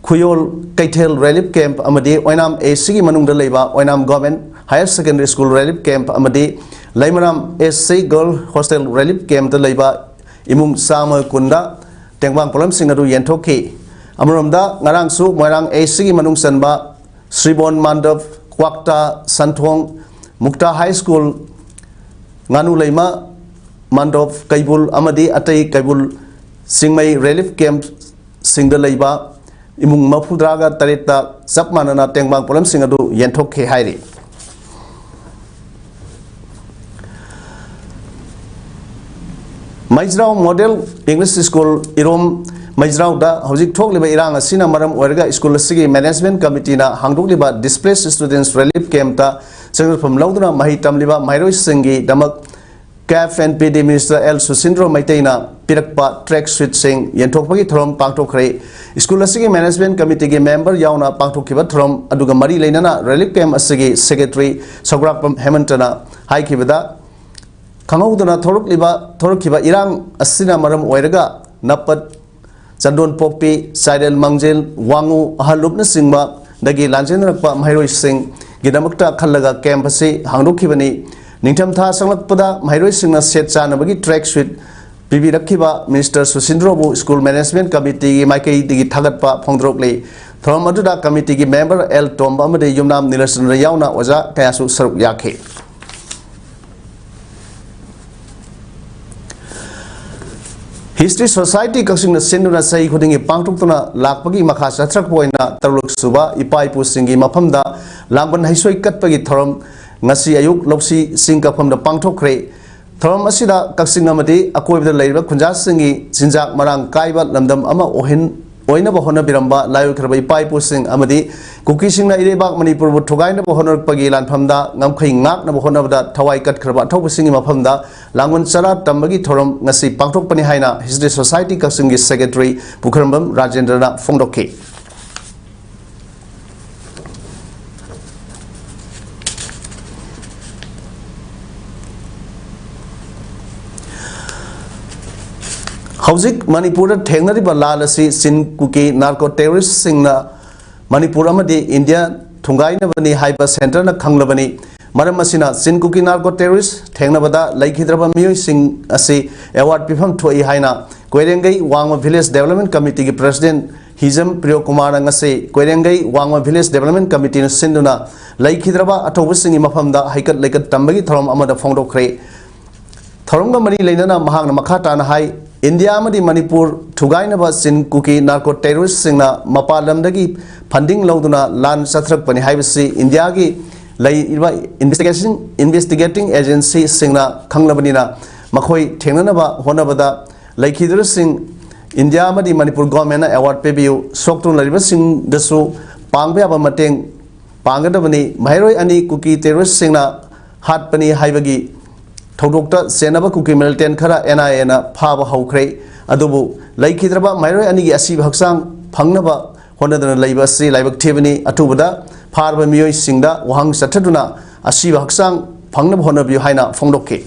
ꯈꯨꯌꯣꯜ, ꯀꯩꯊꯦꯜ relief camp ꯑꯃꯗꯤ ꯑꯣꯏꯅꯥꯝ A C ꯒꯤ ꯃꯅꯨꯡꯗ ꯂꯩꯕ ꯑꯣꯏꯅꯥꯝ Government Higher Secondary School relief camp ꯑꯃꯗꯤ ꯂꯩꯃꯔꯥꯝ S C Girl Hostel relief camp ꯇ ꯂꯩꯕ ꯏꯃꯨꯡ ꯆꯥꯝꯃ ꯀꯨꯟꯗ ꯇꯦꯡꯕꯥꯡ ꯄꯣꯠꯂꯝꯁꯤꯡ ꯑꯗꯨ ꯌꯦꯟꯊꯣꯛꯈꯤ꯫ ꯑꯃꯔꯣꯝꯗ, ꯉꯔꯥꯡꯁꯨ ꯃꯣꯏꯔꯥꯡ A C ꯒꯤ ꯃꯅꯨꯡ ꯆꯟꯕ ꯁ꯭ꯔꯤꯕꯣꯟ ꯃꯥꯟꯗꯞ, ꯀ꯭ꯋꯥꯛꯇꯥ, ꯁꯟꯊꯣꯡ, ꯃꯨꯛꯇꯥ High School, ꯉꯥꯅꯨ ꯂꯩꯃ ꯃꯥꯟꯗꯞ, ꯀꯩꯕꯨꯜ ꯑꯃꯗꯤ ꯑꯇꯩ ꯀꯩꯕꯨꯜ ꯆꯤꯡꯃꯩ relief camp ꯁꯤꯡꯗ ꯂꯩꯕ ꯏꯃꯨꯡ ꯃꯔꯤꯐꯨꯇꯔꯥꯒ ꯇꯔꯦꯠꯇ ꯆꯞ ꯃꯥꯟꯅꯅ ꯇꯦꯡꯕꯥꯡ ꯄꯣꯠꯂꯝꯁꯤꯡ ꯑꯗꯨ ꯌꯦꯟꯊꯣꯛꯈꯤ ꯍꯥꯏꯔꯤ꯫ ꯃꯩꯖ꯭ꯔꯥꯎ Model English School, ꯏꯔꯣꯝ ꯃꯩꯖ꯭ꯔꯥꯎꯗ ꯍꯧꯖꯤꯛ ꯊꯣꯛꯂꯤꯕ ꯏꯔꯥꯡ ꯑꯁꯤꯅ ꯃꯔꯝ ꯑꯣꯏꯔꯒ school ꯑꯁꯤꯒꯤ management committee ꯅ ꯍꯥꯡꯗꯣꯛꯂꯤꯕ displaced students relief camp ꯇ ꯆꯪꯖꯐꯝ ꯂꯧꯗꯨꯅ ꯃꯍꯩ ꯇꯝꯂꯤꯕ ꯃꯍꯩꯔꯣꯏꯁꯤꯡꯒꯤꯗꯃꯛ CAF and P D Minister L ꯁꯨꯁꯤꯟꯗ꯭ꯔꯣ ꯃꯩꯇꯩꯅ ꯄꯤꯔꯛꯄ track suit ꯁꯤꯡ ꯌꯦꯟꯊꯣꯛꯄꯒꯤ ꯊꯧꯔꯝ ꯄꯥꯡꯊꯣꯛꯈ꯭ꯔꯦ꯫ School ꯑꯁꯤꯒꯤ management committee ꯒꯤ member ꯌꯥꯎꯅ ꯄꯥꯡꯊꯣꯛꯈꯤꯕ ꯊꯧꯔꯝ ꯑꯗꯨꯒ ꯃꯔꯤ ꯂꯩꯅꯅ relief camp ꯑꯁꯤꯒꯤ secretary ꯁꯧꯒ꯭ꯔꯥꯛꯄꯝ ꯍꯦꯃꯟꯇꯅ ꯍꯥꯏꯈꯤꯕꯗ, ꯈꯪꯍꯧꯗꯅ ꯊꯣꯔꯛꯂꯤꯕ, ꯊꯣꯔꯛꯈꯤꯕ ꯏꯔꯥꯡ ꯑꯁꯤꯅ ꯃꯔꯝ ꯑꯣꯏꯔꯒ ꯅꯄꯠ, ꯆꯟꯗꯣꯟꯄꯣꯛꯄꯤ, ꯆꯥꯏꯔꯦꯜ ꯃꯥꯡꯖꯤꯜ, ꯋꯥꯉꯨ, ꯑꯍꯜꯂꯨꯞꯅꯆꯤꯡꯕꯗꯒꯤ ꯂꯥꯟꯖꯦꯟꯅꯔꯛꯄ ꯃꯍꯩꯔꯣꯏꯁꯤꯡꯒꯤꯗꯃꯛꯇ ꯈꯜꯂꯒ camp ꯑꯁꯤ ꯍꯥꯡꯗꯣꯛꯈꯤꯕꯅꯤ꯫ ꯅꯤꯡꯊꯝꯊꯥ ꯆꯪꯂꯛꯄꯗ ꯃꯍꯩꯔꯣꯏꯁꯤꯡꯅ ꯁꯦꯠ ꯆꯥꯅꯕꯒꯤ track suit ꯄꯤꯕꯤꯔꯛꯈꯤꯕ Minister ꯁꯨꯁꯤꯟꯗ꯭ꯔꯣꯕꯨ school management committee ꯒꯤ ꯃꯥꯏꯀꯩꯗꯒꯤ ꯊꯥꯒꯠꯄ ꯐꯣꯡꯗꯣꯔꯛꯂꯤ꯫ ꯊꯧꯔꯝ ꯑꯗꯨꯗ committee ꯒꯤ member L ꯇꯣꯝꯕ ꯑꯃꯗꯤ ꯌꯨꯝꯅꯥꯝ ꯅꯤꯂꯆꯟꯗ꯭ꯔ ꯌꯥꯎꯅ ꯑꯣꯖꯥ ꯀꯌꯥꯁꯨ ꯁꯔꯨꯛ ꯌꯥꯈꯤ꯫ History Society ꯀꯛꯆꯤꯡꯅ ꯁꯤꯟꯗꯨꯅ ꯆꯍꯤ ꯈꯨꯗꯤꯡꯒꯤ ꯄꯥꯡꯊꯣꯛꯇꯨꯅ ꯂꯥꯛꯄꯒꯤ ꯃꯈꯥ ꯆꯠꯊꯔꯛꯄ ꯑꯣꯏꯅ ꯇꯔꯨꯛ ꯁꯨꯕ ꯏꯄꯥ ꯏꯄꯨꯁꯤꯡꯒꯤ ꯃꯐꯝꯗ ꯂꯥꯡꯕꯟ ꯍꯩꯁꯣꯏ ꯀꯠꯄꯒꯤ ꯊꯧꯔꯝ ꯉꯁꯤ ꯑꯌꯨꯛ ꯂꯧꯁꯤ ꯆꯤꯡ ꯀꯛꯐꯝꯗ ꯄꯥꯡꯊꯣꯛꯈ꯭ꯔꯦ꯫ ꯊꯧꯔꯝ ꯑꯁꯤꯗ ꯀꯛꯆꯤꯡ ꯑꯃꯗꯤ ꯑꯀꯣꯏꯕꯗ ꯂꯩꯔꯤꯕ ꯈꯨꯟꯖꯥꯁꯤꯡꯒꯤ ꯆꯤꯟꯖꯥꯛ ꯃꯔꯥꯡ ꯀꯥꯏꯕ ꯂꯝꯗꯝ ꯑꯃ ꯑꯣꯏꯍꯟ-, ꯑꯣꯏꯅꯕ ꯍꯣꯠꯅꯕꯤꯔꯝꯕ ꯂꯥꯏꯑꯣꯏꯈ꯭ꯔꯕ ꯏꯄꯥ ꯏꯄꯨꯁꯤꯡ ꯑꯃꯗꯤ ꯀꯨꯀꯤꯁꯤꯡꯅ ꯏꯔꯩꯕꯥꯛ ꯃꯅꯤꯄꯨꯔꯕꯨ ꯊꯨꯒꯥꯏꯅꯕ ꯍꯣꯠꯅꯔꯛꯄꯒꯤ ꯂꯥꯟꯐꯝꯗ ꯉꯝꯈꯩ ꯉꯥꯛꯅꯕ ꯍꯣꯠꯅꯕꯗ ꯊꯋꯥꯏ ꯀꯠꯈ꯭ꯔꯕ ꯑꯊꯧꯕꯁꯤꯡꯒꯤ ꯃꯐꯝꯗ ꯂꯥꯡꯕꯟ ꯆꯔꯥ ꯇꯝꯕꯒꯤ ꯊꯧꯔꯝ ꯉꯁꯤ ꯄꯥꯡꯊꯣꯛꯄꯅꯤ ꯍꯥꯏꯅ History Society ꯀꯛꯆꯤꯡꯒꯤ Secretary ꯄꯨꯈ꯭ꯔꯝꯕꯝ ꯔꯥꯖꯦꯟꯗ꯭ꯔꯅ ꯐꯣꯡꯗꯣꯛꯈꯤ꯫ ꯍꯧꯖꯤꯛ ꯃꯅꯤꯄꯨꯔꯗ ꯊꯦꯡꯅꯔꯤꯕ ꯂꯥꯟ ꯑꯁꯤ ꯆꯤꯟ ꯀꯨꯀꯤ narco terroristꯁꯤꯡꯅ ꯃꯅꯤꯄꯨꯔ ꯑꯃꯗꯤ ꯏꯟꯗꯤꯌꯥ ꯊꯨꯒꯥꯏꯅꯕꯅꯤ ꯍꯥꯏꯕ centreꯅ ꯈꯪꯂꯕꯅꯤ꯫ ꯃꯔꯝ ꯑꯁꯤꯅ ꯆꯤꯟ ꯀꯨꯀꯤ narco terrorist ꯊꯦꯡꯅꯕꯗ ꯂꯩꯈꯤꯗ꯭ꯔꯕ ꯃꯤꯑꯣꯏꯁꯤꯡ ꯑꯁꯤ award ꯄꯤꯐꯝ ꯊꯣꯛꯏ ꯍꯥꯏꯅ ꯀꯣꯏꯔꯦꯡꯒꯩ ꯋꯥꯡꯃ Village Development Committeeꯒꯤ President ꯍꯤꯖꯝ ꯄ꯭ꯔꯤꯌꯣꯀꯨꯃꯥꯔꯅ ꯉꯁꯤ ꯀꯣꯏꯔꯦꯡꯒꯩ ꯋꯥꯡꯃ Village Development Committeeꯅ ꯁꯤꯟꯗꯨꯅ ꯂꯩꯈꯤꯗ꯭ꯔꯕ ꯑꯊꯧꯕꯁꯤꯡꯒꯤ ꯃꯐꯝꯗ ꯍꯩꯀꯠ ꯂꯩꯀꯠ ꯇꯝꯕꯒꯤ ꯊꯧꯔꯝ ꯑꯃꯗ ꯐꯣꯡꯗꯣꯛꯈ꯭ꯔꯦ꯫ ꯊꯧꯔꯝꯒ ꯃꯔꯤ ꯂꯩꯅꯅ ꯃꯍꯥꯛꯅ ꯃꯈꯥ ꯇꯥꯅ ꯍꯥꯏ, ꯏꯟꯗꯤꯌꯥ ꯑꯃꯗꯤ ꯃꯅꯤꯄꯨꯔ ꯊꯨꯒꯥꯏꯅꯕ ꯆꯤꯟ ꯀꯨꯀꯤ narco terroristꯁꯤꯡꯅ ꯃꯄꯥꯟ ꯂꯝꯗꯒꯤ funding ꯂꯧꯗꯨꯅ ꯂꯥꯟ ꯆꯠꯊꯔꯛꯄꯅꯤ ꯍꯥꯏꯕꯁꯤ ꯏꯟꯗꯤꯌꯥꯒꯤ ꯂꯩꯔꯤꯕ investigation, investigating agencyꯁꯤꯡꯅ ꯈꯪꯂꯕꯅꯤꯅ ꯃꯈꯣꯏ ꯊꯦꯡꯅꯅꯕ ꯍꯣꯠꯅꯕꯗ ꯂꯩꯈꯤꯗ꯭ꯔꯁꯤꯡ ꯏꯟꯗꯤꯌꯥ ꯑꯃꯗꯤ ꯃꯅꯤꯄꯨꯔ governmentꯅ award ꯄꯤꯕꯤꯌꯨ, ꯁꯣꯛꯇꯨꯅ ꯂꯩꯔꯤꯕꯁꯤꯡꯗꯁꯨ ꯄꯥꯡꯕ ꯌꯥꯕ ꯃꯇꯦꯡ ꯄꯥꯡꯒꯗꯕꯅꯤ꯫ ꯃꯍꯩꯔꯣꯏ ꯑꯅꯤ ꯀꯨꯀꯤ terroristꯁꯤꯡꯅ ꯍꯥꯠꯄꯅꯤ ꯍꯥꯏꯕꯒꯤ ꯊꯧꯗꯣꯛꯇ ꯆꯦꯟꯅꯕ ꯀꯨꯀꯤ militant ꯈꯔ NIAꯅ ꯐꯥꯕ ꯍꯧꯈ꯭ꯔꯦ꯫ ꯑꯗꯨꯕꯨ ꯂꯩꯈꯤꯗ꯭ꯔꯕ ꯃꯍꯩꯔꯣꯏ ꯑꯅꯤꯒꯤ ꯑꯁꯤꯕ ꯍꯛꯆꯥꯡ ꯐꯪꯅꯕ ꯍꯣꯠꯅꯗꯨꯅ ꯂꯩꯕ ꯑꯁꯤ ꯂꯥꯏꯕꯛ ꯊꯤꯕꯅꯤ꯫ ꯑꯊꯨꯕꯗ ꯐꯥꯔꯕ ꯃꯤꯑꯣꯏꯁꯤꯡꯗ ꯋꯥꯍꯪ ꯆꯠꯊꯗꯨꯅ ꯑꯁꯤꯕ ꯍꯛꯆꯥꯡ ꯐꯪꯅꯕ ꯍꯣꯠꯅꯕꯤꯌꯨ ꯍꯥꯏꯅ ꯐꯣꯡꯗꯣꯛꯈꯤ꯫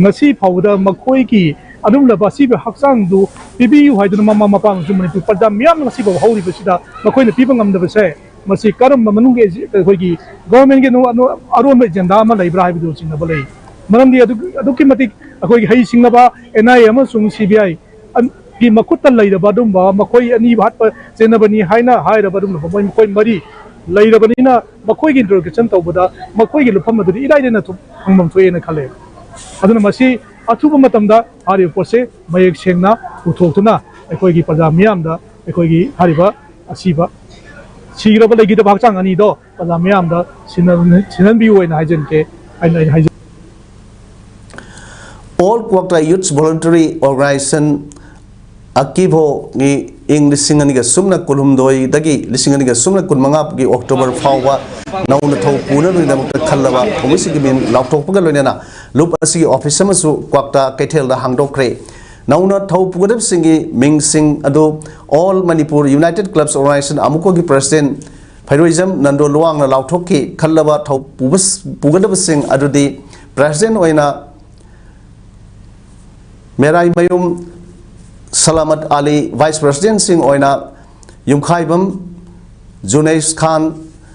ꯉꯁꯤ ꯐꯥꯎꯕꯗ ꯃꯈꯣꯏꯒꯤ ꯑꯗꯨꯒꯨꯝꯂꯕ ꯑꯁꯤꯕ ꯍꯛꯆꯥꯡꯗꯨ ꯄꯤꯕꯤꯌꯨ ꯍꯥꯏꯗꯨꯅ ꯃꯃꯥ ꯃꯄꯥ ꯑꯃꯁꯨꯡ ꯃꯅꯤꯄꯨꯔ ꯄ꯭ꯔꯖꯥ ꯃꯤꯌꯥꯝꯅ ꯉꯁꯤ ꯐꯥꯎꯕ ꯍꯧꯔꯤꯕꯁꯤꯗ ꯃꯈꯣꯏꯅ ꯄꯤꯕ ꯉꯝꯗꯕꯁꯦ, ꯃꯁꯤ ꯀꯔꯝꯕ ꯃꯅꯨꯡꯒꯤ ꯑꯦꯖꯦ-, ꯑꯩꯈꯣꯏꯒꯤ governmentꯀꯤ ꯑꯅꯨ-, ꯑꯅꯨ-, ꯑꯔꯣꯟꯕ agenda ꯑꯃ ꯂꯩꯕ꯭ꯔꯥ ꯍꯥꯏꯕꯗꯨ ꯆꯤꯡꯅꯕ ꯂꯩ꯫ ꯃꯔꯝꯗꯤ ꯑꯗꯨ-, ꯑꯗꯨꯛꯀꯤ ꯃꯇꯤꯛ ꯑꯩꯈꯣꯏꯒꯤ ꯍꯩꯁꯤꯡꯂꯕ NIA ꯑꯃꯁꯨꯡ CBI ꯑꯟ-, ꯒꯤ ꯃꯈꯨꯠꯇ ꯂꯩꯔꯕ ꯑꯗꯨꯒꯨꯝꯕ ꯃꯈꯣꯏ ꯑꯅꯤ ꯍꯥꯠꯄ ꯆꯦꯟꯅꯕꯅꯤ ꯍꯥꯏꯅ ꯍꯥꯏꯔꯕ ꯑꯗꯨꯒꯨꯝꯕ ꯃꯈꯣꯏ, ꯃꯈꯣꯏ ꯃꯔꯤ ꯂꯩꯔꯕꯅꯤꯅ ꯃꯈꯣꯏꯒꯤ interrogation ꯇꯧꯕꯗ ꯃꯈꯣꯏꯒꯤ ꯂꯨꯞꯐꯝ ꯑꯗꯨꯗꯤ ꯏꯔꯥꯏ ꯂꯥꯏꯅ ꯊꯨ-, ꯐꯪꯐꯝ ꯊꯣꯛꯑꯦꯅ ꯈꯜꯂꯦ꯫ ꯑꯗꯨꯅ ꯃꯁꯤ ꯑꯊꯨꯕ ꯃꯇꯝꯗ ꯍꯥꯏꯔꯤꯕ ꯄꯣꯠꯁꯦ ꯃꯌꯦꯛ ꯁꯦꯡꯅ ꯄꯨꯊꯣꯛꯇꯨꯅ ꯑꯩꯈꯣꯏꯒꯤ ꯄ꯭ꯔꯖꯥ ꯃꯤꯌꯥꯝꯗ ꯑꯩꯈꯣꯏꯒꯤ ꯍꯥꯏꯔꯤꯕ ꯑꯁꯤꯕ, ꯁꯤꯈ꯭ꯔꯕ ꯂꯩꯈꯤꯗꯕ ꯍꯛꯆꯥꯡ ꯑꯅꯤꯗꯣ ꯄ꯭ꯔꯖꯥ ꯃꯤꯌꯥꯝꯗ ꯁꯤꯟꯅ-, ꯁꯤꯟꯍꯟꯕꯤꯌꯨ ꯍꯥꯏꯅ ꯍꯥꯏꯖꯅꯤꯡꯉꯦ, ꯍꯥꯏꯅ ꯑꯩꯅ ꯍꯥꯏꯖ- All Kukta Youths Voluntary Organization ꯑꯀꯤꯚꯣꯒꯤ ꯏꯪ ꯂꯤꯁꯤꯡ ꯑꯅꯤꯒ ꯁꯨꯞꯅ ꯀꯨꯟꯍꯨꯝꯗꯣꯏꯗꯒꯤ ꯂꯤꯁꯤꯡ ꯑꯅꯤꯒ ꯁꯨꯞꯅ ꯀꯨꯟꯃꯉꯥꯒꯤ ꯑꯣꯛꯇꯣꯕꯔ ꯐꯥꯎꯕ ꯅꯧꯅ ꯊꯧ ꯄꯨꯅꯕꯒꯤꯗꯃꯛꯇ ꯈꯜꯂꯕ ꯊꯧꯃꯤꯁꯤꯡꯒꯤ ꯃꯤꯡ ꯂꯥꯎꯊꯣꯛꯄꯒ ꯂꯣꯏꯅꯅ ꯂꯨꯞ ꯑꯁꯤꯒꯤ ꯑꯣꯐꯤꯁ ꯑꯃꯁꯨ ꯀ꯭ꯋꯥꯛꯇꯥ ꯀꯩꯊꯦꯜꯗ ꯍꯥꯡꯗꯣꯛꯈ꯭ꯔꯦ꯫ ꯅꯧꯅ ꯊꯧ ꯄꯨꯒꯗꯕꯁꯤꯡꯒꯤ ꯃꯤꯡꯁꯤꯡ ꯑꯗꯨ All Manipur United Clubs Organisation, ꯑꯃꯨꯛꯀꯣꯒꯤ ꯄ꯭ꯔꯁꯤꯗꯦꯟ ꯐꯩꯔꯣꯏꯖꯝ ꯅꯟꯗꯣ ꯂꯨꯋꯥꯡꯅ ꯂꯥꯎꯊꯣꯛꯈꯤ꯫ ꯈꯜꯂꯕ ꯊꯧ ꯄꯨꯕ-, ꯄꯨꯒꯗꯕꯁꯤꯡ ꯑꯗꯨꯗꯤ ꯄ꯭ꯔꯁꯤꯗꯦꯟ ꯑꯣꯏꯅ ꯃꯦꯔꯥꯏꯃꯌꯨꯝ ꯁꯂꯥꯃꯠ ꯑꯂꯤ, ꯚꯥꯏꯁ ꯄ꯭ꯔꯁꯤꯗꯦꯟꯁꯤꯡ ꯑꯣꯏꯅ ꯌꯨꯝꯈꯥꯏꯕꯝ ꯖꯨꯅꯩꯁ ꯈꯥꯟ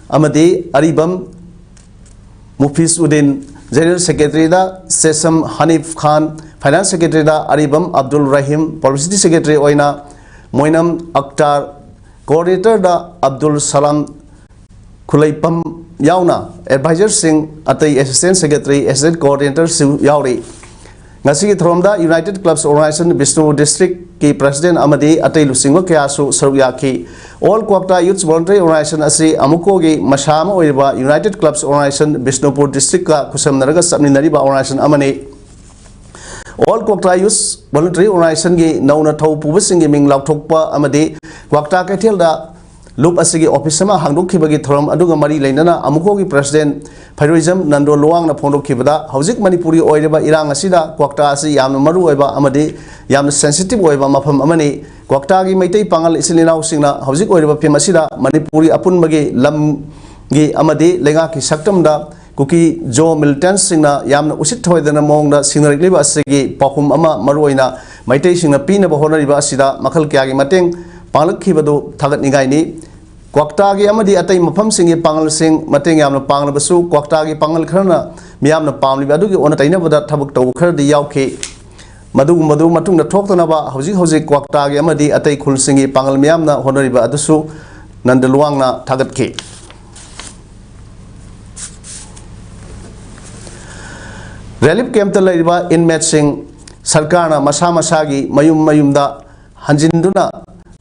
ꯑꯃꯗꯤ ꯑꯔꯤꯕꯝ ꯃꯨꯐꯤꯁ ꯎꯗꯤꯟ, ꯖꯦꯅꯔꯦꯜ ꯁꯦꯀ꯭ꯔꯦꯇꯔꯤꯗ ꯁꯦꯁꯝ ꯍꯅꯤꯐ ꯈꯥꯟ, ꯐꯥꯏꯅꯥꯟꯁ ꯁꯦꯀ꯭ꯔꯦꯇꯔꯤꯗ ꯑꯔꯤꯕꯝ ꯑꯕꯗꯨꯜ ꯔꯍꯤꯝ, ꯄꯕ꯭ꯂꯤꯁꯤꯇꯤ ꯁꯦꯀ꯭ꯔꯦꯇꯔꯤ ꯑꯣꯏꯅ ꯃꯣꯏꯅꯝ ꯑꯛꯇꯥꯔ, ꯀꯣꯑꯣꯔꯗꯤꯅꯦꯇꯔꯗ ꯑꯕꯗꯨꯜ ꯁꯂꯥꯝ ꯈꯨꯂꯩꯄꯝ ꯌꯥꯎꯅ ꯑꯦꯗꯚꯥꯏꯖꯔꯁꯤꯡ, ꯑꯇꯩ ꯑꯦꯁꯤꯁꯇꯦꯟ ꯁꯦꯀ꯭ꯔꯦꯇꯔꯤ, ꯑꯦꯁꯤꯁꯇꯦꯟ ꯀꯣꯑꯣꯔꯗꯤꯅꯦꯇꯔꯁꯨ ꯌꯥꯎꯔꯤ꯫ ꯉꯁꯤꯒꯤ ꯊꯧꯔꯝꯗ United Clubs Organisation ꯕꯤꯁꯅꯨꯄꯨꯔ ꯗꯤꯁꯇ꯭ꯔꯤꯛꯀꯤ ꯄ꯭ꯔꯁꯤꯗꯦꯟ ꯑꯃꯗꯤ ꯑꯇꯩ ꯂꯨꯆꯤꯡꯕ ꯀꯌꯥꯁꯨ ꯁꯔꯨꯛ ꯌꯥꯈꯤ꯫ All Kwakta Youths Voluntary Organisation ꯑꯁꯤ ꯑꯃꯨꯛꯀꯣꯒꯤ ꯃꯁꯥ ꯑꯃ ꯑꯣꯏꯔꯤꯕ United Clubs Organisation ꯕꯤꯁꯅꯨꯄꯨꯔ ꯗꯤꯁꯇ꯭ꯔꯤꯛꯀ ꯈꯨꯠꯁꯝꯅꯔꯒ ꯆꯠꯃꯤꯟꯅꯔꯤꯕ ꯑꯣꯔꯒꯅꯥꯏꯖꯦꯁꯟ ꯑꯃꯅꯤ꯫ All Kwakta Youths Voluntary Organizationꯒꯤ ꯅꯧꯅ ꯊꯧ ꯄꯨꯕꯁꯤꯡꯒꯤ ꯃꯤꯡ ꯂꯥꯎꯊꯣꯛꯄ ꯑꯃꯗꯤ ꯀ꯭ꯋꯥꯛꯇꯥ ꯀꯩꯊꯦꯜꯗ ꯂꯨꯞ ꯑꯁꯤꯒꯤ ꯑꯣꯐꯤꯁ ꯑꯃ ꯍꯥꯡꯗꯣꯛꯈꯤꯕꯒꯤ ꯊꯧꯔꯝ ꯑꯗꯨꯒ ꯃꯔꯤ ꯂꯩꯅꯅ ꯑꯃꯨꯛꯀꯣꯒꯤ ꯄ꯭ꯔꯁꯤꯗꯦꯟ ꯐꯩꯔꯣꯏꯖꯝ ꯅꯟꯗꯣ ꯂꯨꯋꯥꯡꯅ ꯐꯣꯡꯗꯣꯛꯈꯤꯕꯗ, ꯍꯧꯖꯤꯛ ꯃꯅꯤꯄꯨꯔꯒꯤ ꯑꯣꯏꯔꯤꯕ ꯏꯔꯥꯡ ꯑꯁꯤꯗ ꯀ꯭ꯋꯥꯛꯇꯥ ꯑꯁꯤ ꯌꯥꯝꯅ ꯃꯔꯨ ꯑꯣꯏꯕ ꯑꯃꯗꯤ ꯌꯥꯝꯅ ꯁꯦꯟꯁꯤꯇꯤꯚ ꯑꯣꯏꯕ ꯃꯐꯝ ꯑꯃꯅꯤ꯫ ꯀ꯭ꯋꯥꯛꯇꯥꯒꯤ ꯃꯩꯇꯩ ꯄꯥꯉꯜ ꯏꯆꯤꯜ ꯏꯅꯥꯎꯁꯤꯡꯅ ꯍꯧꯖꯤꯛ ꯑꯣꯏꯔꯤꯕ ꯐꯤꯕꯝ ꯑꯁꯤꯗ ꯃꯅꯤꯄꯨꯔꯒꯤ ꯑꯄꯨꯟꯕꯒꯤ ꯂꯝꯒꯤ ꯑꯃꯗꯤ ꯂꯩꯉꯥꯛꯀꯤ ꯁꯛꯇꯝꯗ ꯀꯨꯀꯤ ꯖꯣ ꯃꯤꯂꯤꯇꯦꯟꯠꯁꯤꯡꯅ ꯌꯥꯝꯅ ꯎꯁꯤꯠ ꯊꯑꯣꯏꯗꯅ ꯃꯑꯣꯡꯗ ꯁꯤꯡꯅꯔꯛꯂꯤꯕ ꯑꯁꯤꯒꯤ ꯄꯥꯎꯈꯨꯝ ꯑꯃ, ꯃꯔꯨꯑꯣꯏꯅ ꯃꯩꯇꯩꯁꯤꯡꯅ ꯄꯤꯅꯕ ꯍꯣꯠꯅꯔꯤꯕ ꯑꯁꯤꯗ ꯃꯈꯜ ꯀꯌꯥꯒꯤ ꯃꯇꯦꯡ ꯄꯥꯡꯂꯛꯈꯤꯕꯗꯨ ꯊꯥꯒꯠꯅꯤꯡꯉꯥꯏꯅꯤ꯫ ꯀ꯭ꯋꯥꯛꯇꯥꯒꯤ ꯑꯃꯗꯤ ꯑꯇꯩ ꯃꯐꯝꯁꯤꯡꯒꯤ ꯄꯥꯉꯜꯁꯤꯡ ꯃꯇꯦꯡ ꯌꯥꯝꯅ ꯄꯥꯡꯂꯕꯁꯨ, ꯀ꯭ꯋꯥꯛꯇꯥꯒꯤ ꯄꯥꯉꯜ ꯈꯔꯅ ꯃꯤꯌꯥꯝꯅ ꯄꯥꯝꯂꯤꯕ ꯑꯗꯨꯒꯤ ꯑꯣꯟꯅ ꯇꯩꯅꯕꯗ ꯊꯕꯛ ꯇꯧꯕ ꯈꯔꯗꯤ ꯌꯥꯎꯈꯤ꯫ ꯃꯗꯨꯒꯨꯝꯕꯗꯨ ꯃꯇꯨꯡꯗ ꯊꯣꯛꯇꯅꯕ ꯍꯧꯖꯤꯛ ꯍꯧꯖꯤꯛ ꯀ꯭ꯋꯥꯛꯇꯥꯒꯤ ꯑꯃꯗꯤ ꯑꯇꯩ ꯈꯨꯜꯁꯤꯡꯒꯤ ꯄꯥꯉꯜ ꯃꯤꯌꯥꯝꯅ ꯍꯣꯠꯅꯔꯤꯕ ꯑꯗꯨꯁꯨ ꯅꯟꯗ ꯂꯨꯋꯥꯡꯅ ꯊꯥꯒꯠꯈꯤ꯫ ꯔꯤꯂꯤꯐ ꯀꯦꯝꯞꯇ ꯂꯩꯔꯤꯕ ꯏꯟꯃꯦꯠꯁꯤꯡ ꯁꯔꯀꯥꯔꯅ ꯃꯁꯥ ꯃꯁꯥꯒꯤ ꯃꯌꯨꯝ ꯃꯌꯨꯝꯗ ꯍꯟꯖꯤꯟꯗꯨꯅ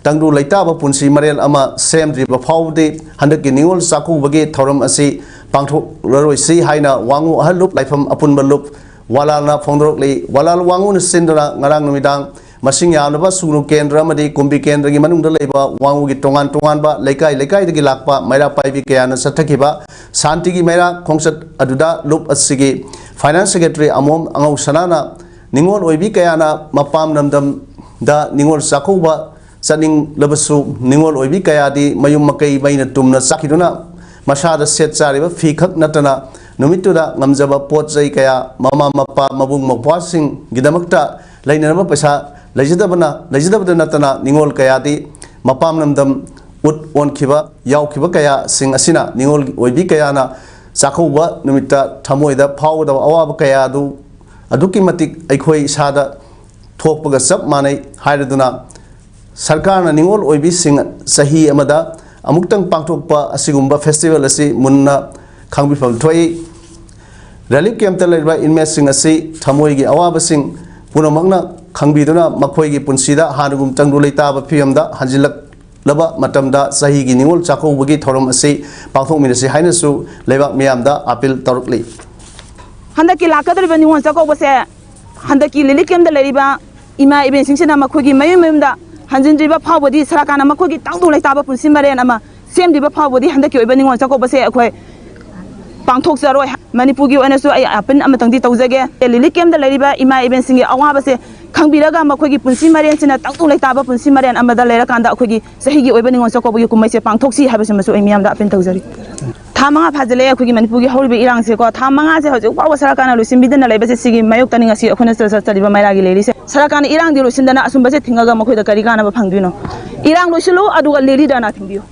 ꯇꯪꯗꯨ ꯂꯩꯇꯥꯕ ꯄꯨꯟꯁꯤ ꯃꯔꯦꯜ ꯑꯃ ꯁꯦꯝꯗ꯭ꯔꯤꯕ ꯐꯥꯎꯕꯗꯤ ꯍꯟꯗꯛꯀꯤ ꯅꯤꯉꯣꯜ ꯆꯥꯛꯀꯧꯕꯒꯤ ꯊꯧꯔꯝ ꯑꯁꯤ ꯄꯥꯡꯊꯣꯛꯂꯔꯣꯏꯁꯤ ꯍꯥꯏꯅ ꯋꯥꯉꯨ ꯑꯍꯜ ꯂꯨꯞ ꯂꯥꯏꯐꯝ ꯑꯄꯨꯟꯕ ꯂꯨꯞ ꯋꯥꯂꯥꯜꯅ ꯐꯣꯡꯗꯣꯔꯛꯂꯤ꯫ ꯋꯥꯂꯥꯜ ꯋꯥꯉꯨꯅ ꯁꯤꯟꯗꯨꯅ ꯉꯔꯥꯡ ꯅꯨꯃꯤꯗꯥꯡ ꯃꯁꯤꯡ ꯌꯥꯝꯂꯕ ꯁꯨꯒꯅꯨ ꯀꯦꯟꯗ꯭ꯔ ꯑꯃꯗꯤ ꯀꯨꯝꯕꯤ ꯀꯦꯟꯗ꯭ꯔꯒꯤ ꯃꯅꯨꯡꯗ ꯂꯩꯕ ꯋꯥꯉꯨꯒꯤ ꯇꯣꯉꯥꯟ ꯇꯣꯉꯥꯟꯕ ꯂꯩꯀꯥꯏ ꯂꯩꯀꯥꯏꯗꯒꯤ ꯂꯥꯛꯄ ꯃꯩꯔꯥ ꯄꯥꯏꯕꯤ ꯀꯌꯥꯅ ꯆꯠꯊꯈꯤꯕ ꯁꯥꯟꯇꯤꯒꯤ ꯃꯩꯔꯥ ꯈꯣꯡꯆꯠ ꯑꯗꯨꯗ ꯂꯨꯞ ꯑꯁꯤꯒꯤ Finance Secretary ꯑꯃꯣꯝ ꯑꯉꯧ ꯁꯅꯥꯅ ꯅꯤꯉꯣꯜ ꯑꯣꯏꯕꯤ ꯀꯌꯥꯅ ꯃꯄꯥꯝ ꯂꯝꯗꯝꯗ ꯅꯤꯉꯣꯜ ꯆꯥꯛꯀꯧꯕ ꯆꯠꯅꯤꯡꯂꯕꯁꯨ ꯅꯤꯉꯣꯜ ꯑꯣꯏꯕꯤ ꯀꯌꯥꯗꯤ ꯃꯌꯨꯝ ꯃꯀꯩ ꯃꯩꯅ ꯇꯨꯝꯅ ꯆꯥꯛꯈꯤꯗꯨꯅ ꯃꯁꯥꯗ ꯁꯦꯠ ꯆꯥꯔꯤꯕ ꯐꯤ ꯈꯛ ꯅꯠꯇꯅ ꯅꯨꯃꯤꯠꯇꯨꯗ ꯉꯝꯖꯕ ꯄꯣꯠ ꯆꯩ ꯀꯌꯥ ꯃꯃꯥ ꯃꯄꯥ ꯃꯕꯨꯡ ꯃꯧꯄ꯭ꯋꯥꯁꯤꯡꯒꯤꯗꯃꯛꯇ ꯂꯩꯅꯅꯕ ꯄꯩꯁꯥ ꯂꯩꯖꯗꯕꯅ ꯂꯩꯖꯗꯕꯗ ꯅꯠꯇꯅ ꯅꯤꯉꯣꯜ ꯀꯌꯥꯗꯤ ꯃꯄꯥꯝ ꯂꯝꯗꯝ ꯎꯠ ꯑꯣꯟꯈꯤꯕ ꯌꯥꯎꯈꯤꯕ ꯀꯌꯥꯁꯤꯡ ꯑꯁꯤꯅ ꯅꯤꯉꯣꯜ ꯑꯣꯏꯕꯤ ꯀꯌꯥꯅ ꯆꯥꯛꯀꯧꯕ ꯅꯨꯃꯤꯠꯇ ꯊꯃꯣꯏꯗ ꯐꯥꯎꯒꯗꯕ ꯑꯋꯥꯕ ꯀꯌꯥ ꯑꯗꯨ ꯑꯗꯨꯛꯀꯤ ꯃꯇꯤꯛ ꯑꯩꯈꯣꯏ ꯏꯁꯥꯗ ꯊꯣꯛꯄꯒ ꯆꯞ ꯃꯥꯟꯅꯩ ꯍꯥꯏꯔꯗꯨꯅ ꯁꯔꯀꯥꯔꯅ ꯅꯤꯉꯣꯜ ꯑꯣꯏꯕꯤꯁꯤꯡ ꯆꯍꯤ ꯑꯃꯗ ꯑꯃꯨꯛꯇꯪ ꯄꯥꯡꯊꯣꯛꯄ ꯑꯁꯤꯒꯨꯝꯕ festival ꯑꯁꯤ ꯃꯨꯟꯅ ꯈꯪꯕꯤꯐꯝ ꯊꯣꯛꯏ꯫ Relief camp ꯇ ꯂꯩꯔꯤꯕ inmate ꯁꯤꯡ ꯑꯁꯤ ꯊꯃꯣꯏꯒꯤ ꯑꯋꯥꯕꯁꯤꯡ ꯄꯨꯝꯅꯃꯛꯅ ꯈꯪꯕꯤꯗꯨꯅ ꯃꯈꯣꯏꯒꯤ ꯄꯨꯟꯁꯤꯗ ꯍꯥꯟꯅꯒꯨꯝ ꯇꯪꯗꯨ ꯂꯩꯇꯥꯕ ꯐꯤꯕꯝꯗ ꯍꯟꯖꯤꯜꯂꯛꯂꯕ ꯃꯇꯝꯗ ꯆꯍꯤꯒꯤ ꯅꯤꯉꯣꯜ ꯆꯥꯛꯀꯧꯕꯒꯤ ꯊꯧꯔꯝ ꯑꯁꯤ ꯄꯥꯡꯊꯣꯛꯃꯤꯟꯅꯁꯤ ꯍꯥꯏꯅꯁꯨ ꯂꯩꯕꯥꯛ ꯃꯤꯌꯥꯝꯗ appeal ꯇꯧꯔꯛꯂꯤ꯫ ꯍꯟꯗꯛꯀꯤ ꯂꯥꯛꯀꯗꯧꯔꯤꯕ ꯅꯤꯉꯣꯜ ꯆꯥꯛꯀꯧꯕꯁꯦ ꯍꯟꯗꯛꯀꯤ relief camp ꯇ ꯂꯩꯔꯤꯕ ꯏꯃꯥ ꯏꯕꯦꯟꯁꯤꯡꯁꯤꯅ ꯃꯈꯣꯏꯒꯤ ꯃꯌꯨꯝ ꯃꯌꯨꯝꯗ ꯍꯟꯖꯤꯟꯗ꯭ꯔꯤꯕ ꯐꯥꯎꯕꯗꯤ ꯁꯔꯀꯥꯔꯅ ꯃꯈꯣꯏꯒꯤ ꯇꯪꯗꯨ ꯂꯩꯇꯥꯕ ꯄꯨꯟꯁꯤ ꯃꯔꯦꯟ ꯑꯃ ꯁꯦꯝꯗ꯭ꯔꯤꯕ ꯐꯥꯎꯕꯗꯤ ꯍꯟꯗꯛꯀꯤ ꯑꯣꯏꯕ ꯅꯤꯉꯣꯜ ꯆꯥꯛꯀꯧꯕꯁꯦ ꯑꯩꯈꯣꯏ ꯄꯥꯡꯊꯣꯛꯆꯔꯣꯏ꯫ ꯃꯅꯤꯄꯨꯔꯒꯤ ꯑꯣꯏꯅꯁꯨ ꯑꯩ appeal ꯑꯃꯇꯪꯗꯤ ꯇꯧꯖꯒꯦ꯫ Relief camp ꯇ ꯂꯩꯔꯤꯕ ꯏꯃꯥ ꯏꯕꯦꯟꯁꯤꯡꯒꯤ ꯑꯋꯥꯕꯁꯦ ꯈꯪꯕꯤꯔꯒ ꯃꯈꯣꯏꯒꯤ ꯄꯨꯟꯁꯤ ꯃꯔꯦꯟꯁꯤꯅ ꯇꯪꯗꯨ ꯂꯩꯇꯥꯕ ꯄꯨꯟꯁꯤ ꯃꯔꯦꯟ ꯑꯃꯗ ꯂꯩꯔꯀꯥꯟꯗ ꯑꯩꯈꯣꯏꯒꯤ ꯆꯍꯤꯒꯤ ꯑꯣꯏꯕ ꯅꯤꯉꯣꯜ ꯆꯥꯛꯀꯧꯕꯒꯤ ꯀꯨꯝꯍꯩꯁꯦ ꯄꯥꯡꯊꯣꯛꯁꯤ ꯍꯥꯏꯕꯁꯤꯃꯁꯨ ꯑꯩ ꯃꯤꯌꯥꯝꯗ appeal ꯇꯧꯖꯔꯤ꯫ ꯊꯥ ꯃꯉꯥ ꯐꯥꯖꯤꯜꯂꯛꯑꯦ ꯑꯩꯈꯣꯏꯒꯤ ꯃꯅꯤꯄꯨꯔꯒꯤ ꯍꯧꯔꯤꯕ ꯏꯔꯥꯡꯁꯦꯀꯣ꯫ ꯊꯥ ꯃꯉꯥꯁꯦ ꯍꯧꯖꯤꯛ ꯐꯥꯎꯕ ꯁꯔꯀꯥꯔꯅ ꯂꯣꯏꯁꯤꯟꯕꯤꯗꯅ ꯂꯩꯕꯁꯦ ꯁꯤꯒꯤ ꯃꯥꯌꯣꯛꯇꯅꯤ ꯉꯁꯤ ꯑꯩꯈꯣꯏꯅ ꯆꯠ-, ꯆꯠꯆꯔꯤꯕ ꯃꯩꯔꯥꯒꯤ ꯂꯩꯔꯤꯁꯦ꯫ ꯁꯔꯀꯥꯔꯅ ꯏꯔꯥꯡꯗꯤ ꯂꯣꯏꯁꯤꯟꯗꯅ ꯑꯁꯨꯝꯕꯁꯦ ꯊꯤꯡꯉꯒ ꯃꯈꯣꯏꯗ ꯀꯔꯤ ꯀꯥꯟꯅꯕ ꯐꯪꯗꯣꯏꯅꯣ? ꯏꯔꯥꯡ ꯂꯣꯏꯁꯤꯜꯂꯨ, ꯑꯗꯨꯒ ꯂꯦꯂꯤꯗ ꯅꯥ ꯊꯤꯡꯕꯤꯌꯨ꯫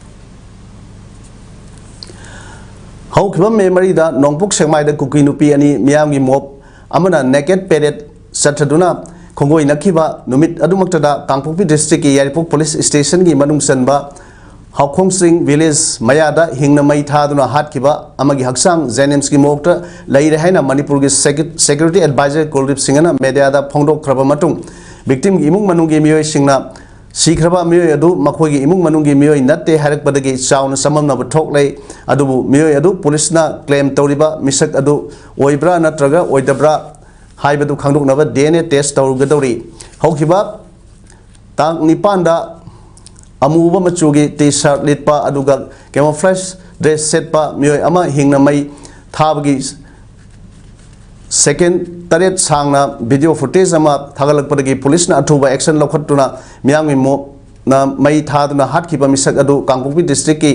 ꯍꯧꯈꯤꯕ ꯃꯦ ꯃꯔꯤꯗ ꯅꯣꯡꯄꯣꯛ ꯁꯦꯛꯃꯥꯏꯗ ꯀꯨꯀꯤ ꯅꯨꯄꯤ ꯑꯅꯤ ꯃꯤꯌꯥꯝꯒꯤ mob ꯑꯃꯅ naked parade ꯆꯠꯊꯗꯨꯅ ꯈꯣꯡꯒꯣꯏꯅꯈꯤꯕ ꯅꯨꯃꯤꯠ ꯑꯗꯨꯃꯛꯇꯗ ꯀꯥꯡꯄꯣꯛꯄꯤ district ꯀꯤ ꯌꯥꯏꯔꯤꯄꯣꯛ police station ꯒꯤ ꯃꯅꯨꯡ ꯆꯟꯕ ꯍꯥꯎꯈꯣꯡꯆꯤꯡ village ꯃꯌꯥꯗ ꯍꯤꯡꯅ ꯃꯩ ꯊꯥꯗꯨꯅ ꯍꯥꯠꯈꯤꯕ ꯑꯃꯒꯤ ꯍꯛꯆꯥꯡ JNIMS ꯀꯤ morgue ꯇ ꯂꯩꯔꯦ ꯍꯥꯏꯅ ꯃꯅꯤꯄꯨꯔꯒꯤ secu-, security advisor ꯀꯨꯜꯗꯤꯞ ꯁꯤꯡꯍꯅ media ꯗ ꯐꯣꯡꯗꯣꯛꯈ꯭ꯔꯕ ꯃꯇꯨꯡ, victim ꯒꯤ ꯏꯃꯨꯡ ꯃꯅꯨꯡꯒꯤ ꯃꯤꯑꯣꯏꯁꯤꯡꯅ ꯁꯤꯈ꯭ꯔꯕ ꯃꯤꯑꯣꯏ ꯑꯗꯨ ꯃꯈꯣꯏꯒꯤ ꯏꯃꯨꯡ ꯃꯅꯨꯡꯒꯤ ꯃꯤꯑꯣꯏ ꯅꯠꯇꯦ ꯍꯥꯏꯔꯛꯄꯗꯒꯤ ꯆꯥꯎꯅ ꯆꯃꯝꯅꯕ ꯊꯣꯛꯂꯦ꯫ ꯑꯗꯨꯕꯨ ꯃꯤꯑꯣꯏ ꯑꯗꯨ police ꯅ claim ꯇꯧꯔꯤꯕ ꯃꯤꯁꯛ ꯑꯗꯨ ꯑꯣꯏꯕ꯭ꯔꯥ ꯅꯠꯇ꯭ꯔꯒ ꯑꯣꯏꯗꯕ꯭ꯔꯥ ꯍꯥꯏꯕꯗꯨ ꯈꯪꯗꯣꯛꯅꯕ DNA test ꯇꯧꯔꯨꯒꯗꯧꯔꯤ꯫ ꯍꯧꯈꯤꯕ ꯇꯥꯡ ꯅꯤꯄꯥꯟꯗ ꯑꯃꯨꯕ ꯃꯆꯨꯒꯤ ꯇꯤ ꯁꯥꯔꯠ ꯂꯤꯠꯄ ꯑꯗꯨꯒ ꯀꯦꯃꯣꯐ꯭ꯂꯦꯖ ꯗ꯭ꯔꯦꯁ ꯁꯦꯠꯄ ꯃꯤꯑꯣꯏ ꯑꯃ ꯍꯤꯡꯅ ꯃꯩ ꯊꯥꯕꯒꯤ ꯁꯦꯀꯦꯟ ꯇꯔꯦꯠ ꯁꯥꯡꯅ ꯚꯤꯗꯤꯑꯣ ꯐꯨꯇꯦꯖ ꯑꯃ ꯊꯥꯒꯠꯂꯛꯄꯗꯒꯤ ꯄꯨꯂꯤꯁꯅ ꯑꯊꯨꯕ ꯑꯦꯛꯁꯟ ꯂꯧꯈꯠꯇꯨꯅ ꯃꯤꯌꯥꯝꯒꯤ ꯃꯣꯞꯅ ꯃꯩ ꯊꯥꯗꯨꯅ ꯍꯥꯠꯈꯤꯕ ꯃꯤꯁꯛ ꯑꯗꯨ ꯀꯥꯡꯄꯣꯛꯄꯤ ꯗꯤꯁꯇ꯭ꯔꯤꯛꯀꯤ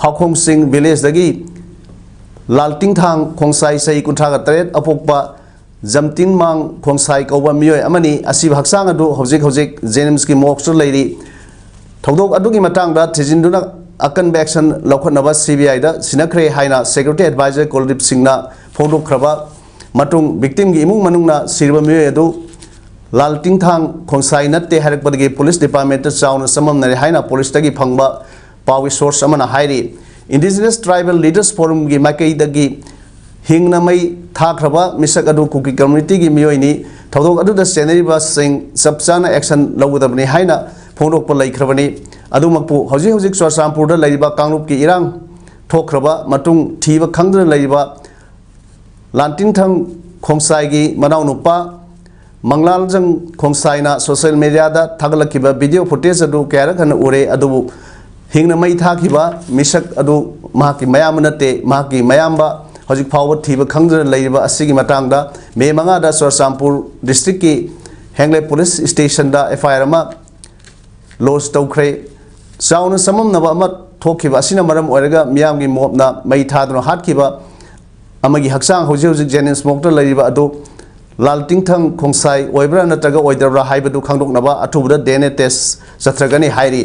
ꯍꯥꯎꯈꯣꯡꯁꯤꯡ ꯚꯤꯂꯦꯖꯇꯒꯤ ꯂꯥꯜꯇꯤꯡꯊꯥꯡ ꯈꯣꯡꯁꯥꯏ, ꯆꯍꯤ ꯀꯨꯟꯊ꯭ꯔꯥꯒ ꯇꯔꯦꯠ ꯑꯄꯣꯛꯄ ꯖꯝꯇꯤꯟꯃꯥꯡ ꯈꯣꯡꯁꯥꯏ ꯀꯧꯕ ꯃꯤꯑꯣꯏ ꯑꯃꯅꯤ꯫ ꯑꯁꯤꯕ ꯍꯛꯆꯥꯡ ꯑꯗꯨ ꯍꯧꯖꯤꯛ ꯍꯧꯖꯤꯛ ꯖꯦꯅꯤꯝꯁꯀꯤ ꯃꯣꯔꯒꯇ ꯂꯩꯔꯤ꯫ ꯊꯧꯗꯣꯛ ꯑꯗꯨꯒꯤ ꯃꯇꯥꯡꯗ ꯊꯤꯖꯤꯟꯗꯨꯅ ꯑꯀꯟꯕ ꯑꯦꯛꯁꯟ ꯂꯧꯈꯠꯅꯕ ꯁꯤ ꯕꯤ ꯑꯥꯏꯗ ꯁꯤꯟꯅꯈ꯭ꯔꯦ ꯍꯥꯏꯅ ꯁꯦꯀ꯭ꯌꯨꯔꯤꯇꯤ ꯑꯦꯗꯚꯥꯏꯖꯔ ꯀꯨꯜꯗꯤꯞ ꯁꯤꯡꯅ ꯐꯣꯡꯗꯣꯛꯈ꯭ꯔꯕ ꯃꯇꯨꯡ, ꯚꯤꯛꯇꯤꯝꯒꯤ ꯏꯃꯨꯡ ꯃꯅꯨꯡꯅ ꯁꯤꯔꯕ ꯃꯤꯑꯣꯏ ꯑꯗꯨ ꯂꯥꯜꯇꯤꯡꯊꯥꯡ ꯈꯣꯡꯁꯥꯏ ꯅꯠꯇꯦ ꯍꯥꯏꯔꯛꯄꯗꯒꯤ ꯄꯨꯂꯤꯁ ꯗꯤꯄꯥꯔꯠꯃꯦꯟꯇ ꯆꯥꯎꯅ ꯆꯃꯝꯅꯔꯦ ꯍꯥꯏꯅ ꯄꯨꯂꯤꯁꯇꯒꯤ ꯐꯪꯕ ꯄꯥꯎꯒꯤ ꯁꯣꯔꯁ ꯑꯃꯅ ꯍꯥꯏꯔꯤ꯫ ꯏꯟꯗꯤꯖꯤꯅꯁ ꯇ꯭ꯔꯥꯏꯕꯦꯜ ꯂꯤꯗꯔꯁ ꯐꯣꯔꯝꯒꯤ ꯃꯥꯏꯀꯩꯗꯒꯤ ꯍꯤꯡꯅ ꯃꯩ ꯊꯥꯈ꯭ꯔꯕ ꯃꯤꯁꯛ ꯑꯗꯨ ꯀꯨꯀꯤ ꯀꯝꯃ꯭ꯌꯨꯅꯤꯇꯤꯒꯤ ꯃꯤꯑꯣꯏꯅꯤ꯫ ꯊꯧꯗꯣꯛ ꯑꯗꯨꯗ ꯆꯦꯟꯅꯔꯤꯕꯁꯤꯡ ꯆꯞ ꯆꯥꯅ ꯑꯦꯛꯁꯟ ꯂꯧꯒꯗꯕꯅꯤ ꯍꯥꯏꯅ ꯐꯣꯡꯗꯣꯛꯄ ꯂꯩꯈ꯭ꯔꯕꯅꯤ꯫ ꯑꯗꯨꯃꯛꯄꯨ ꯍꯧꯖꯤꯛ ꯍꯧꯖꯤꯛ ꯆꯨꯔꯆꯥꯟꯄꯨꯔꯗ ꯂꯩꯔꯤꯕ ꯀꯥꯡꯂꯨꯞꯀꯤ ꯏꯔꯥꯡ ꯊꯣꯛꯈ꯭ꯔꯕ ꯃꯇꯨꯡ ꯊꯤꯕ ꯈꯪꯗꯅ ꯂꯩꯔꯤꯕ ꯂꯥꯟꯇꯤꯡꯊꯪ ꯈꯣꯡꯁꯥꯏꯒꯤ ꯃꯅꯥꯎꯅꯨꯄꯥ ꯃꯪꯂꯥꯜꯖꯪ ꯈꯣꯡꯁꯥꯏꯅ ꯁꯣꯁꯤꯌꯦꯜ ꯃꯦꯗꯤꯌꯥꯗ ꯊꯥꯒꯠꯂꯛꯈꯤꯕ ꯚꯤꯗꯤꯑꯣ ꯐꯨꯇꯦꯖ ꯑꯗꯨ ꯀꯌꯥꯔꯛ ꯍꯟꯅ ꯎꯔꯦ, ꯑꯗꯨꯕꯨ ꯍꯤꯡꯅ ꯃꯩ ꯊꯥꯈꯤꯕ ꯃꯤꯁꯛ ꯑꯗꯨ ꯃꯍꯥꯛꯀꯤ ꯃꯌꯥꯝꯕ ꯅꯠꯇꯦ꯫ ꯃꯍꯥꯛꯀꯤ ꯃꯌꯥꯝꯕ ꯍꯧꯖꯤꯛ ꯐꯥꯎꯕ ꯊꯤꯕ ꯈꯪꯗꯅ ꯂꯩꯔꯤꯕ ꯑꯁꯤꯒꯤ ꯃꯇꯥꯡꯗ ꯃꯦ ꯃꯉꯥꯗ ꯆꯨꯔꯆꯥꯟꯄꯨꯔ ꯗꯤꯁꯇ꯭ꯔꯤꯛꯀꯤ ꯍꯦꯡꯂꯦ ꯄꯨꯂꯤꯁ ꯁ꯭ꯇꯦꯁꯟꯗ ꯑꯦꯐ ꯑꯥꯏ ꯑꯥꯔ ꯑꯃ ꯂꯣꯖ ꯇꯧꯈ꯭ꯔꯦ꯫ ꯆꯥꯎꯅ ꯆꯃꯝꯅꯕ ꯑꯃ ꯊꯣꯛꯈꯤꯕ ꯑꯁꯤꯅ ꯃꯔꯝ ꯑꯣꯏꯔꯒ ꯃꯤꯌꯥꯝꯒꯤ ꯃꯣꯞꯅ ꯃꯩ ꯊꯥꯗꯨꯅ ꯍꯥꯠꯈꯤꯕ ꯑꯃꯒꯤ ꯍꯛꯆꯥꯡ ꯍꯧꯖꯤꯛ ꯍꯧꯖꯤꯛ ꯖꯦꯅꯤꯝꯁ ꯃꯣꯔꯒꯇ ꯂꯩꯔꯤꯕ ꯑꯗꯨ ꯂꯥꯜꯇꯤꯡꯊꯪ ꯈꯣꯡꯁꯥꯏ ꯑꯣꯏꯕ꯭ꯔꯥ ꯅꯠꯇ꯭ꯔꯒ ꯑꯣꯏꯗꯕ꯭ꯔꯥ ꯍꯥꯏꯕꯗꯨ ꯈꯪꯗꯣꯛꯅꯕ ꯑꯊꯨꯕꯗ ꯗꯤ ꯑꯦꯟ ꯑꯦ ꯇꯦꯁ ꯆꯠꯊꯒꯅꯤ ꯍꯥꯏꯔꯤ꯫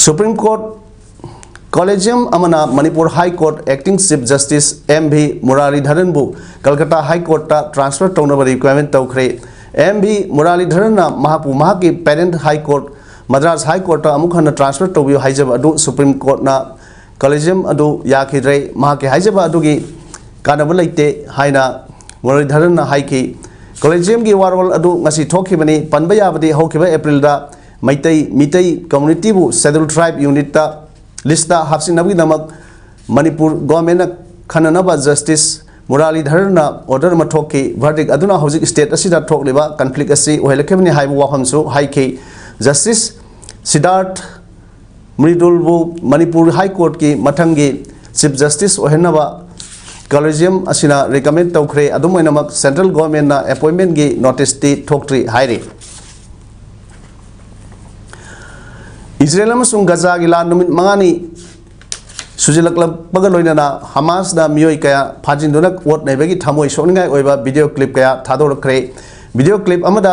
ꯁꯨꯄ꯭ꯔꯤꯝ ꯀꯣꯔꯠ ꯀꯣꯂꯦꯖꯤꯌꯝ ꯑꯃꯅ Manipur high court acting chief justice M V ꯃꯨꯔꯥꯂꯤꯙꯔꯟꯕꯨ ꯀꯜꯀꯇꯥ ꯍꯥꯏ ꯀꯣꯔꯠꯇ ꯇ꯭ꯔꯥꯟꯁꯐꯔ ꯇꯧꯅꯕ ꯔꯤꯀ꯭ꯋꯦꯔꯃꯦꯟ ꯇꯧꯈ꯭ꯔꯦ꯫ ꯑꯦꯝ ꯚꯤ ꯃꯨꯔꯥꯂꯤꯙꯔꯟꯅ ꯃꯍꯥꯛꯄꯨ ꯃꯍꯥꯛꯀꯤ ꯄꯦꯔꯦꯟꯠ ꯍꯥꯏ ꯀꯣꯔꯠ, ꯃꯗ꯭ꯔꯥꯁ ꯍꯥꯏ ꯀꯣꯔꯠꯇ ꯑꯃꯨꯛ ꯍꯟꯅ ꯇ꯭ꯔꯥꯟꯁꯐꯔ ꯇꯧꯕꯤꯌꯨ ꯍꯥꯏꯖꯕ ꯑꯗꯨ ꯁꯨꯄ꯭ꯔꯤꯝ ꯀꯣꯔꯠꯅ ꯀꯣꯂꯦꯖꯤꯌꯝ ꯑꯗꯨ ꯌꯥꯈꯤꯗ꯭ꯔꯦ꯫ ꯃꯍꯥꯛꯀꯤ ꯍꯥꯏꯖꯕ ꯑꯗꯨꯒꯤ ꯀꯥꯟꯅꯕ ꯂꯩꯇꯦ ꯍꯥꯏꯅ ꯃꯨꯔꯥꯂꯤꯙꯔꯟꯅ ꯍꯥꯏꯈꯤ꯫ ꯀꯣꯂꯦꯖꯤꯌꯝꯒꯤ ꯋꯥꯔꯣꯜ ꯑꯗꯨ ꯉꯁꯤ ꯊꯣꯛꯈꯤꯕꯅꯤ꯫ ꯄꯟꯕ ꯌꯥꯕꯗꯤ ꯍꯧꯈꯤꯕ ꯑꯦꯄ꯭ꯔꯤꯜꯗ ꯃꯩꯇꯩ, ꯃꯤꯇꯩ ꯀꯝꯃ꯭ꯌꯨꯅꯤꯇꯤꯕꯨ ꯁꯦꯗ꯭ꯌꯨꯜ ꯇ꯭ꯔꯥꯏꯕ ꯌꯨꯅꯤꯠꯇ, ꯂꯤꯁꯇ ꯍꯥꯞꯆꯤꯟꯅꯕꯒꯤꯗꯃꯛ ꯃꯅꯤꯄꯨꯔ ꯒꯣꯔꯃꯦꯟꯅ ꯈꯟꯅꯅꯕ ꯖꯁꯇꯤꯁ ꯃꯨꯔꯥꯂꯤꯙꯔꯅ ꯑꯣꯔꯗꯔ ꯑꯃ ꯊꯣꯛꯈꯤ꯫ ꯚꯔꯗꯤꯛ ꯑꯗꯨꯅ ꯍꯧꯖꯤꯛ ꯁ꯭ꯇꯦꯠ ꯑꯁꯤꯗ ꯊꯣꯛꯂꯤꯕ ꯀꯟꯐ꯭ꯂꯤꯛ ꯑꯁꯤ ꯑꯣꯏꯍꯜꯂꯛꯈꯤꯕꯅꯤ ꯍꯥꯏꯕ ꯋꯥꯐꯝꯁꯨ ꯍꯥꯏꯈꯤ꯫ ꯖꯁꯇꯤꯁ ꯁꯤꯗꯥꯔꯊ ꯃ꯭ꯔꯤꯗꯨꯜꯕꯨ ꯃꯅꯤꯄꯨꯔ ꯍꯥꯏ ꯀꯣꯔꯠꯀꯤ ꯃꯊꯪꯒꯤ ꯆꯤꯐ ꯖꯁꯇꯤꯁ ꯑꯣꯏꯍꯟꯅꯕ ꯀꯣꯂꯤꯖꯤꯌꯝ ꯑꯁꯤꯅ ꯔꯤꯀꯃꯦꯟ ꯇꯧꯈ꯭ꯔꯦ꯫ ꯑꯗꯨꯝ ꯑꯣꯏꯅꯃꯛ, ꯁꯦꯟꯇ꯭ꯔꯦꯜ ꯒꯣꯔꯃꯦꯟꯅ ꯑꯦꯄꯣꯏꯟꯃꯦꯟꯒꯤ ꯅꯣꯇꯤꯁꯇꯤ ꯊꯣꯛꯇ꯭ꯔꯤ ꯍꯥꯏꯔꯤ꯫ ꯏꯖꯔꯦꯜ ꯑꯃꯁꯨꯡ ꯒꯖꯥꯒꯤ ꯂꯥꯟ ꯅꯨꯃꯤꯠ ꯃꯉꯥꯅꯤ ꯁꯨꯖꯤꯜꯂꯛꯂꯛꯄꯒ ꯂꯣꯏꯅꯅ ꯍꯃꯥꯁꯅ ꯃꯤꯑꯣꯏ ꯀꯌꯥ ꯐꯥꯖꯤꯟꯗꯨꯅ ꯑꯣꯠ ꯅꯩꯕꯒꯤ ꯊꯃꯣꯏ ꯁꯣꯛꯅꯤꯡꯉꯥꯏ ꯑꯣꯏꯕ ꯚꯤꯗꯤꯑꯣ ꯀ꯭ꯂꯤꯞ ꯀꯌꯥ ꯊꯥꯗꯣꯔꯛꯈ꯭ꯔꯦ꯫ ꯚꯤꯗꯤꯑꯣ ꯀ꯭ꯂꯤꯞ ꯑꯃꯗ